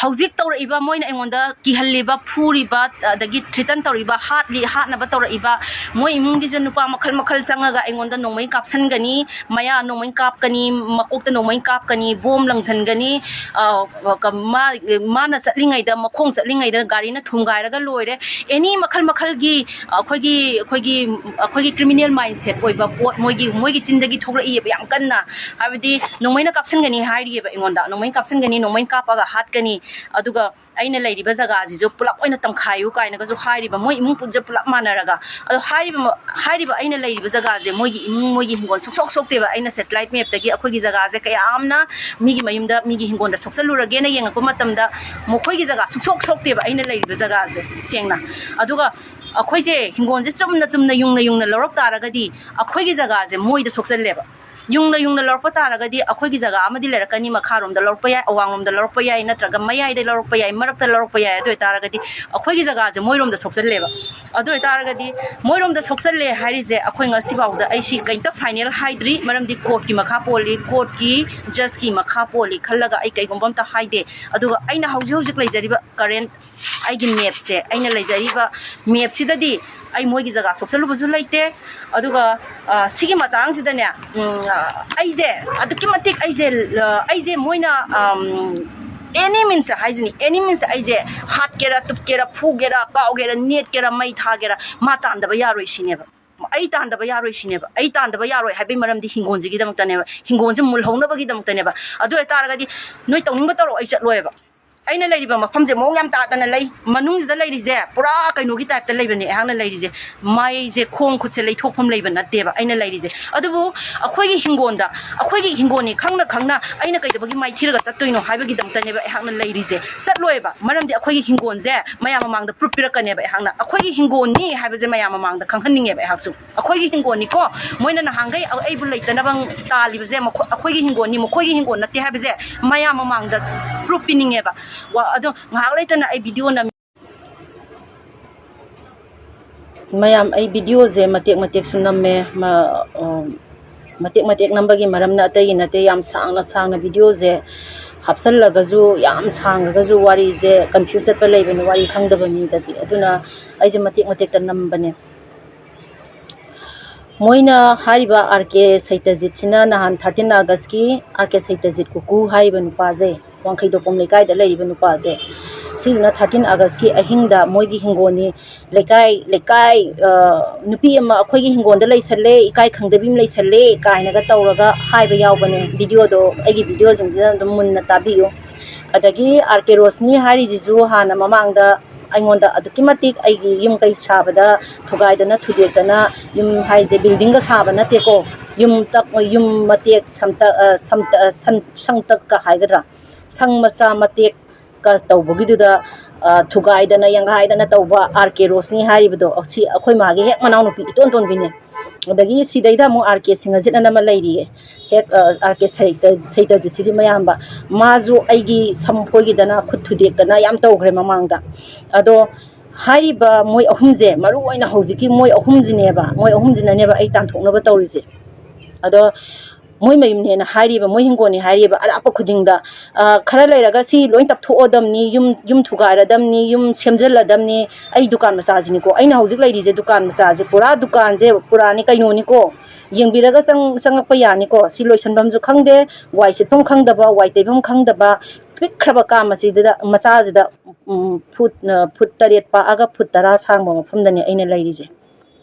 ꯍꯧꯖꯤꯛ ꯇꯧꯔꯛꯏꯕ, ꯃꯣꯏꯅ ꯑꯩꯉꯣꯟꯗ ꯀꯤꯍꯜꯂꯤꯕ, ꯐꯨꯔꯤꯕ, ꯑꯗꯒꯤ ꯊ꯭ꯔꯤꯇꯟ ꯇꯧꯔꯤꯕ, ꯍꯥꯠꯂꯤ, ꯍꯥꯠꯅꯕ ꯇꯧꯔꯛꯏꯕ, ꯃꯣꯏ ꯏꯃꯨꯡꯒꯤꯁꯨ ꯅꯨꯄꯥ ꯃꯈꯜ ꯃꯈꯜ ꯆꯪꯉꯒ ꯑꯩꯉꯣꯟꯗ ꯅꯣꯡꯃꯩ ꯀꯥꯞꯁꯟꯒꯅꯤ, ꯃꯌꯥ ꯅꯣꯡꯃꯩ ꯀꯥꯞꯀꯅꯤ, ꯃꯀꯣꯛꯇ ꯅꯣꯡꯃꯩ ꯀꯥꯞꯀꯅꯤ, ꯕꯣꯝ ꯂꯪꯁꯟꯒꯅꯤ, ꯑ, ꯀ-, ꯃꯥ-, ꯃꯥꯅ ꯆꯠꯂꯤꯉꯩꯗ, ꯃꯈꯣꯡ ꯆꯠꯂꯤꯉꯩꯗ ꯒꯥꯔꯤꯅ ꯊꯨꯝꯒꯥꯏꯔꯒ ꯂꯣꯏꯔꯦ꯫ ꯑꯦꯅꯤ ꯃꯈꯜ ꯃꯈꯜꯒꯤ ꯑꯩꯈꯣꯏꯒꯤ, ꯑꯩꯈꯣꯏꯒꯤ, ꯑꯩꯈꯣꯏꯒꯤ ꯀ꯭ꯔꯤꯃꯤꯅꯦꯜ ꯃꯥꯏꯟꯁꯦꯠ ꯑꯣꯏꯕ ꯄꯣꯠ ꯃꯣꯏꯒꯤ, ꯃꯣꯏꯒꯤ ꯆꯤꯟꯗꯒꯤ ꯊꯣꯛꯂꯛꯏꯑꯕ ꯌꯥꯝ ꯀꯟꯅ꯫ ꯍꯥꯏꯕꯗꯤ ꯅꯣꯡꯃꯩꯅ ꯀꯥꯞꯁꯟꯒꯅꯤ ꯍꯥꯏꯔꯤꯑꯕ ꯑꯩꯉꯣꯟꯗ, ꯅꯣꯡꯃꯩ ꯀꯥꯞꯁꯟꯒꯅꯤ, ꯅꯣꯡꯃꯩ ꯀꯥꯞꯄꯒ ꯍꯥꯠꯀꯅꯤ, ꯑꯗꯨꯒ ꯑꯩꯅ ꯂꯩꯔꯤꯕ ꯖꯒꯥꯁꯤꯁꯨ ꯄꯨꯂꯞ ꯑꯣꯏꯅ ꯇꯝꯈꯥꯏꯌꯨ ꯀꯥꯏꯅꯒꯁꯨ ꯍꯥꯏꯔꯤꯕ, ꯃꯣꯏ ꯏꯃꯨꯡ ꯄꯨꯟꯁꯦ ꯄꯨꯂꯞ ꯃꯥꯟꯅꯔꯒ꯫ ꯑꯗꯣ ꯍꯥꯏꯔꯤꯕ ꯃ-, ꯍꯥꯏꯔꯤꯕ ꯑꯩꯅ ꯂꯩꯔꯤꯕ ꯖꯒꯥꯁꯦ ꯃꯣꯏꯒꯤ ꯏꯃꯨꯡ, ꯃꯣꯏꯒꯤ ꯍꯤꯡꯒꯣꯜ ꯁꯨꯡꯁꯣꯛ ꯁꯣꯛꯇꯦꯕ꯫ ꯑꯩꯅ ꯁꯦꯇꯦꯂꯥꯏꯠ ꯃꯦꯞꯇꯒꯤ ꯑꯩꯈꯣꯏꯒꯤ ꯖꯒꯥꯁꯦ ꯀꯌꯥꯝꯅ ꯃꯤꯒꯤ ꯃꯌꯨꯝꯗ, ꯃꯤꯒꯤ ꯍꯤꯡꯒꯣꯜꯗ ꯁꯣꯛꯆꯜꯂꯨꯔꯒꯦꯅ ꯌꯦꯡꯉꯛꯄ ꯃꯇꯝꯗ ꯃꯈꯣꯏꯒꯤ ꯖꯒꯥ ꯁꯨꯡꯁꯣꯛ ꯁꯣꯛꯇꯦꯕ ꯑꯩꯅ ꯂꯩꯔꯤꯕ ꯖꯒꯥꯁꯦ ꯁꯦꯡꯅ꯫ ꯑꯗꯨꯒ ꯑꯩꯈꯣꯏꯁꯦ ꯍꯤꯡꯒꯣꯜꯁꯦ ꯆꯨꯝꯅ ꯆꯨꯝꯅ ꯌꯨꯡꯅ ꯌꯨꯡꯅ ꯂꯧꯔꯛ ꯇꯥꯔꯒꯗꯤ ꯑꯩꯈꯣꯏꯒꯤ ꯖꯒꯥꯁꯦ ꯃꯣꯏꯗ ꯁꯣꯛꯆꯜꯂꯦꯕ꯫ ꯌꯨꯡꯅ ꯌꯨꯡꯅ ꯂꯧꯔꯛꯄ ꯇꯥꯔꯒꯗꯤ ꯑꯩꯈꯣꯏꯒꯤ ꯖꯒꯥ ꯑꯃꯗꯤ ꯂꯩꯔꯛꯀꯅꯤ, ꯃꯈꯥꯔꯣꯝꯗ ꯂꯧꯔꯛꯄ ꯌꯥꯏ, ꯑꯋꯥꯡꯂꯣꯝꯗ ꯂꯧꯔꯛꯄ ꯌꯥꯏ, ꯅꯠꯇ꯭ꯔꯒ ꯃꯌꯥꯏꯗ ꯂꯧꯔꯛꯄ ꯌꯥꯏ, ꯃꯔꯛꯇ ꯂꯧꯔꯛꯄ ꯌꯥꯏ꯫ ꯑꯗꯨ ꯑꯣꯏꯇꯥꯔꯒꯗꯤ ꯑꯩꯈꯣꯏꯒꯤ ꯖꯒꯥꯁꯦ ꯃꯣꯏꯔꯣꯝꯗ ꯁꯣꯛꯆꯜꯂꯦꯕ꯫ ꯑꯗꯨ ꯑꯣꯏꯇꯥꯔꯒꯗꯤ ꯃꯣꯏꯔꯣꯝꯗ ꯁꯣꯛꯆꯜꯂꯦ ꯍꯥꯏꯔꯤꯁꯦ ꯑꯩꯈꯣꯏ ꯉꯁꯤꯐꯥꯎꯗ ꯑꯩ ꯁꯤ ꯀꯩꯝꯇ ꯐꯥꯏꯅꯦꯜ ꯍꯥꯏꯗ꯭ꯔꯤ, ꯃꯔꯝꯗꯤ ꯀꯣꯔꯠꯀꯤ ꯃꯈꯥ ꯄꯣꯜꯂꯤ, ꯀꯣꯔꯠꯀꯤ ꯖꯁꯀꯤ ꯃꯈꯥ ꯄꯣꯜꯂꯤ ꯈꯜꯂꯒ ꯑꯩ ꯀꯩꯒꯨꯝꯕ ꯑꯝꯇ ꯍꯥꯏꯗꯦ꯫ ꯑꯗꯨꯒ ꯑꯩꯅ ꯍꯧꯖꯤꯛ ꯍꯧꯖꯤꯛ ꯂꯩꯖꯔꯤꯕ ꯀꯔꯦꯟ ꯑꯩꯒꯤ ꯃꯦꯞꯁꯦ, ꯑꯩꯅ ꯂꯩꯖꯔꯤꯕ ꯃꯦꯞꯁꯤꯗꯗꯤ ꯑꯩ ꯃꯣꯏꯒꯤ ꯖꯒꯥ ꯁꯣꯛꯆꯜꯂꯨꯕꯁꯨ ꯂꯩꯇꯦ꯫ ꯑꯗꯨꯒ ꯁꯤꯒꯤ ꯃꯇꯥꯡꯁꯤꯗꯅꯦ, ꯑꯩꯁꯦ ꯑꯗꯨꯛꯀꯤ ꯃꯇꯤꯛ ꯑꯩꯁꯦ ꯑꯩꯁꯦ ꯃꯣꯏꯅ ꯑꯦꯅꯤ ꯃꯤꯟꯁꯇ ꯍꯥꯏꯁꯤꯅꯤ, ꯑꯦꯅꯤ ꯃꯤꯟꯁꯇ ꯑꯩꯁꯦ ꯍꯥꯠꯀꯦꯔꯥ, ꯇꯨꯞꯀꯦꯔꯥ, ꯐꯨꯒꯦꯔꯥ, ꯀꯥꯎꯒꯦꯔꯥ, ꯅꯦꯠꯀꯦꯔꯥ, ꯃꯩ ꯊꯥꯒꯦꯔꯥ, ꯃꯥ ꯇꯥꯟꯗꯕ ꯌꯥꯔꯣꯏ ꯁꯤꯅꯦꯕ꯫ ꯑꯩ ꯇꯥꯟꯗꯕ ꯌꯥꯔꯣꯏ ꯁꯤꯅꯦꯕ꯫ ꯑꯩ ꯇꯥꯟꯗꯕ ꯌꯥꯔꯣꯏ ꯍꯥꯏꯕꯒꯤ ꯃꯔꯝꯗꯤ ꯍꯤꯡꯒꯣꯜꯁꯤꯒꯤꯗꯃꯛꯇꯅꯦꯕ, ꯍꯤꯡꯒꯣꯜꯁꯦ ꯃꯨꯜꯍꯧꯅꯕꯒꯤꯗꯃꯛꯇꯅꯦꯕ꯫ ꯑꯗꯨ ꯑꯣꯏꯇꯥꯔꯒꯗꯤ ꯅꯣꯏ ꯇꯧꯅꯤꯡꯕ ꯇꯧꯔꯣ, ꯑꯩ ꯆꯠꯂꯣꯏꯕ꯫ ꯑꯩꯅ ꯂꯩꯔꯤꯕ ꯃꯐꯝꯁꯦ ꯃꯑꯣꯡ ꯌꯥꯝ ꯇꯥꯗꯅ ꯂꯩ꯫ ꯃꯅꯨꯡꯁꯤꯗ ꯂꯩꯔꯤꯁꯦ ꯄꯨꯔꯥ ꯀꯩꯅꯣꯒꯤ ꯇꯥꯏꯞꯇ ꯂꯩꯕꯅꯦ ꯑꯩꯍꯥꯛꯅ ꯂꯩꯔꯤꯁꯦ꯫ ꯃꯥꯏꯁꯦ, ꯈꯣꯡ ꯈꯨꯠꯁꯦ ꯂꯩꯊꯣꯛꯐꯝ ꯂꯩꯕ ꯅꯠꯇꯦꯕ ꯑꯩꯅ ꯂꯩꯔꯤꯁꯦ꯫ ꯑꯗꯨꯕꯨ ꯑꯩꯈꯣꯏꯒꯤ ꯍꯤꯡꯒꯣꯜꯗ, ꯑꯩꯈꯣꯏꯒꯤ ꯍꯤꯡꯒꯣꯜꯅꯤ ꯈꯪꯅ ꯈꯪꯅ ꯑꯩꯅ ꯀꯩꯗꯧꯕꯒꯤ ꯃꯥꯏꯊꯤꯔꯒ ꯆꯠꯇꯣꯏꯅꯣ ꯍꯥꯏꯕꯒꯤꯗꯃꯛꯇꯅꯦꯕ ꯑꯩꯍꯥꯛꯅ ꯂꯩꯔꯤꯁꯦ꯫ ꯆꯠꯂꯣꯏꯕ, ꯃꯔꯝꯗꯤ ꯑꯩꯈꯣꯏꯒꯤ ꯍꯤꯡꯒꯣꯜꯁꯦ ꯃꯌꯥꯝ ꯃꯃꯥꯡꯗ ꯄ꯭ꯔꯨꯞ ꯄꯤꯔꯛꯀꯅꯦꯕ ꯑꯩꯍꯥꯛꯅ꯫ ꯑꯩꯈꯣꯏꯒꯤ ꯍꯤꯡꯒꯣꯜꯅꯤ ꯍꯥꯏꯕꯁꯦ ꯃꯌꯥꯝ ꯃꯃꯥꯡꯗ ꯈꯪꯍꯟꯅꯤꯡꯉꯦꯕ ꯑꯩꯍꯥꯛꯁꯨ꯫ ꯑꯩꯈꯣꯏꯒꯤ ꯍꯤꯡꯒꯣꯜꯅꯤꯀꯣ, ꯃꯣꯏꯅ ꯅꯍꯥꯟꯈꯩ ꯑꯩꯕꯨ ꯂꯩꯇꯅꯕ ꯇꯥꯜꯂꯤꯕꯁꯦ ꯃꯈꯣ-, ꯑꯩꯈꯣꯏꯒꯤ ꯍꯤꯡꯒꯣꯜꯅꯤ, ꯃꯈꯣꯏꯒꯤ ꯍꯤꯡꯒꯣꯜ ꯅꯠꯇꯦ ꯍꯥꯏꯕꯁꯦ ꯃꯌꯥꯝ ꯃꯃꯥꯡꯗ ꯄ꯭ꯔꯨꯞ ꯄꯤꯅꯤꯡꯉꯦꯕ꯫ ꯋꯥ-, ꯑꯗꯣ ꯉꯥꯏꯍꯥꯛ ꯂꯩꯇꯅ ꯑꯩ ꯚꯤꯗꯤꯑꯣ ꯅꯝ-, ꯃꯌꯥꯝ, ꯑꯩ ꯚꯤꯗꯤꯑꯣꯁꯦ ꯃꯇꯦꯛ ꯃꯇꯦꯛꯁꯨ ꯅꯝꯃꯦ꯫ ꯃ-, ꯑ, ꯃꯇꯦꯛ ꯃꯇꯦꯛ ꯅꯝꯕꯒꯤ ꯃꯔꯝꯅ ꯑꯇꯩꯒꯤ ꯅꯠꯇꯦ, ꯌꯥꯝ ꯁꯥꯡꯅ ꯁꯥꯡꯅ ꯚꯤꯗꯤꯑꯣꯁꯦ ꯍꯥꯞꯆꯜꯂꯒꯁꯨ, ꯌꯥꯝ ꯁꯥꯡꯉꯒꯁꯨ ꯋꯥꯔꯤꯁꯦ ꯀꯟꯐ꯭ꯌꯨꯁ ꯆꯠꯄ ꯂꯩꯕꯅꯤ, ꯋꯥꯔꯤ ꯈꯪꯗꯕ ꯃꯤꯗꯗꯤ꯫ ꯑꯗꯨꯅ ꯑꯩꯁꯦ ꯃꯇꯦꯛ ꯃꯇꯦꯛꯇ ꯅꯝꯕꯅꯦ꯫ ꯃꯣꯏꯅ ꯍꯥꯏꯔꯤꯕ ꯑꯥꯔ ꯀꯦ ꯁꯩꯇꯖꯤꯠꯁꯤꯅ ꯅꯍꯥꯟ thirteen Augustꯀꯤ, ꯑꯥꯔ ꯀꯦ ꯁꯩꯇꯖꯤꯠ ꯀꯨꯀꯨ ꯍꯥꯏꯔꯤꯕ ꯅꯨꯄꯥꯁꯦ, ꯋꯥꯡꯈꯩꯗꯣꯄꯣꯝ ꯂꯩꯀꯥꯏꯗ ꯂꯩꯔꯤꯕ ꯅꯨꯄꯥꯁꯦ, ꯁꯤꯁꯤꯅ thirteen Augustꯀꯤ ꯑꯍꯤꯡꯗ ꯃꯣꯏꯒꯤ ꯍꯤꯡꯒꯣꯜꯅꯤ, ꯂꯩꯀꯥꯏ, ꯂꯩꯀꯥꯏ, ꯑ, ꯅꯨꯄꯤ ꯑꯃ ꯑꯩꯈꯣꯏꯒꯤ ꯍꯤꯡꯒꯣꯜꯗ ꯂꯩꯁꯜꯂꯦ, ꯏꯀꯥꯏ ꯈꯪꯗꯕꯤ ꯑꯃ ꯂꯩꯁꯜꯂꯦ ꯀꯥꯏꯅꯒ ꯇꯧꯔꯒ ꯍꯥꯏꯕ ꯌꯥꯎꯕꯅꯦ꯫ ꯚꯤꯗꯤꯑꯣꯗꯣ, ꯑꯩꯒꯤ ꯚꯤꯗꯤꯑꯣꯁꯤꯡꯁꯤꯗ ꯑꯗꯨꯝ ꯃꯨꯟꯅ ꯇꯥꯕꯤꯌꯨ꯫ ꯑꯗꯒꯤ ꯑꯥꯔ ꯀꯦ ꯔꯣꯁꯅꯤ ꯍꯥꯏꯔꯤꯁꯤꯁꯨ ꯍꯥꯟꯅ ꯃꯃꯥꯡꯗ ꯑꯩꯉꯣꯟꯗ ꯑꯗꯨꯛꯀꯤ ꯃꯇꯤꯛ ꯑꯩꯒꯤ ꯌꯨꯝ ꯀꯩ ꯁꯥꯕꯗ ꯊꯨꯒꯥꯏꯗꯅ ꯊꯨꯗꯦꯛꯇꯅ, ꯌꯨꯝ ꯍꯥꯏꯁꯦ buildingꯒ ꯁꯥꯕ ꯅꯠꯇꯦꯀꯣ, ꯌꯨꯝ ꯇꯛ-, ꯌꯨꯝ ꯃꯇꯦꯛ ꯁꯝꯇꯛ-, ꯑ, ꯁꯝꯇ-, ꯑ, ꯁꯟ-, ꯁꯪꯇꯛꯀ ꯍꯥꯏꯒꯗ꯭ꯔꯥ, ꯁꯪ ꯃꯆꯥ ꯃꯇꯦꯛꯀ ꯇꯧꯕꯒꯤꯗꯨꯗ, ꯑ, ꯊꯨꯒꯥꯏꯗꯅ ꯌꯥꯡꯒꯥꯏꯗꯅ ꯇꯧꯕ ꯑꯥꯔ ꯀꯦ ꯔꯣꯁꯅꯤ ꯍꯥꯏꯔꯤꯕꯗꯣ, ꯁꯤ ꯑꯩꯈꯣꯏ ꯃꯥꯒꯤ ꯍꯦꯛ ꯃꯅꯥꯎꯅꯨꯄꯤ ꯏꯇꯣꯟ ꯇꯣꯟꯕꯤꯅꯦ꯫ ꯑꯗꯒꯤ ꯁꯤꯗꯩꯗ ꯑꯃꯨꯛ ꯑꯥꯔ ꯀꯦ ꯁꯤꯡꯍꯖꯤꯠ ꯑꯅ ꯑꯃ ꯂꯩꯔꯤꯌꯦ, ꯍꯦꯛ, ꯑ, ꯑꯥꯔ ꯀꯦ ꯁꯩ-, ꯁꯩ-, ꯁꯩꯇꯖꯤꯠꯁꯤꯒꯤ ꯃꯌꯥꯝꯕ꯫ ꯃꯥꯁꯨ ꯑꯩꯒꯤ ꯁꯝ ꯐꯣꯏꯈꯤꯗꯅ, ꯈꯨꯠ ꯊꯨꯗꯦꯛꯇꯅ ꯌꯥꯝ ꯇꯧꯈ꯭ꯔꯦ ꯃꯃꯥꯡꯗ꯫ ꯑꯗꯣ ꯍꯥꯏꯔꯤꯕ ꯃꯣꯏ ꯑꯍꯨꯝꯁꯦ, ꯃꯔꯨ ꯑꯣꯏꯅ ꯍꯧꯖꯤꯛꯀꯤ ꯃꯣꯏ ꯑꯍꯨꯝꯁꯤꯅꯦꯕ, ꯃꯣꯏ ꯑꯍꯨꯝꯁꯤꯅꯅꯦꯕ ꯑꯩ ꯇꯥꯟꯊꯣꯛꯅꯕ ꯇꯧꯔꯤꯁꯦ꯫ ꯑꯗꯣ ꯃꯣꯏ ꯃꯌꯨꯝꯅꯦꯅ ꯍꯥꯏꯔꯤꯕ, ꯃꯣꯏ ꯍꯤꯡꯒꯣꯜꯅꯤ ꯍꯥꯏꯔꯤꯕ, ꯑꯔꯥꯞꯄ ꯈꯨꯗꯤꯡꯗ, ꯑ, ꯈꯔ ꯂꯩꯔꯒ ꯁꯤ ꯂꯣꯏ ꯇꯞꯊꯣꯛꯑꯗꯝꯅꯤ, ꯌꯨꯝ, ꯌꯨꯝ ꯊꯨꯒꯥꯏꯔꯗꯝꯅꯤ, ꯌꯨꯝ ꯁꯦꯝꯖꯤꯜꯂꯗꯝꯅꯤ, ꯑꯩ ꯗꯨꯀꯥꯟ ꯃꯆꯥꯁꯤꯅꯤꯀꯣ, ꯑꯩꯅ ꯍꯧꯖꯤꯛ ꯂꯩꯔꯤꯁꯦ ꯗꯨꯀꯥꯟ ꯃꯆꯥꯁꯦ, ꯄꯨꯔꯥ ꯗꯨꯀꯥꯟꯁꯦ ꯄꯨꯔꯥꯅꯤ ꯀꯩꯅꯣꯅꯤꯀꯣ, ꯌꯦꯡꯕꯤꯔꯒ ꯆꯪ-, ꯆꯪꯉꯛꯄ ꯌꯥꯅꯤꯀꯣ꯫ ꯁꯤ ꯂꯣꯏꯁꯟꯐꯝꯁꯨ ꯈꯪꯗꯦ, ꯋꯥꯏ ꯁꯤꯠꯐꯝ ꯈꯪꯗꯕ, ꯋꯥꯏ ꯇꯩꯐꯝ ꯈꯪꯗꯕ, ꯄꯤꯛꯈ꯭ꯔꯕ ꯀꯥ ꯃꯆꯤꯗꯨꯗ, ꯃꯆꯥꯁꯤꯗ, ꯎꯝ, ꯐꯨꯠ, ꯑ, ꯐꯨꯠ ꯇꯔꯦꯠ ꯄꯥꯛꯑꯒ ꯐꯨꯠ ꯇꯔꯥ ꯁꯥꯡꯕ ꯃꯐꯝꯗꯅꯦ ꯑꯩꯅ ꯂꯩꯔꯤꯁꯦ꯫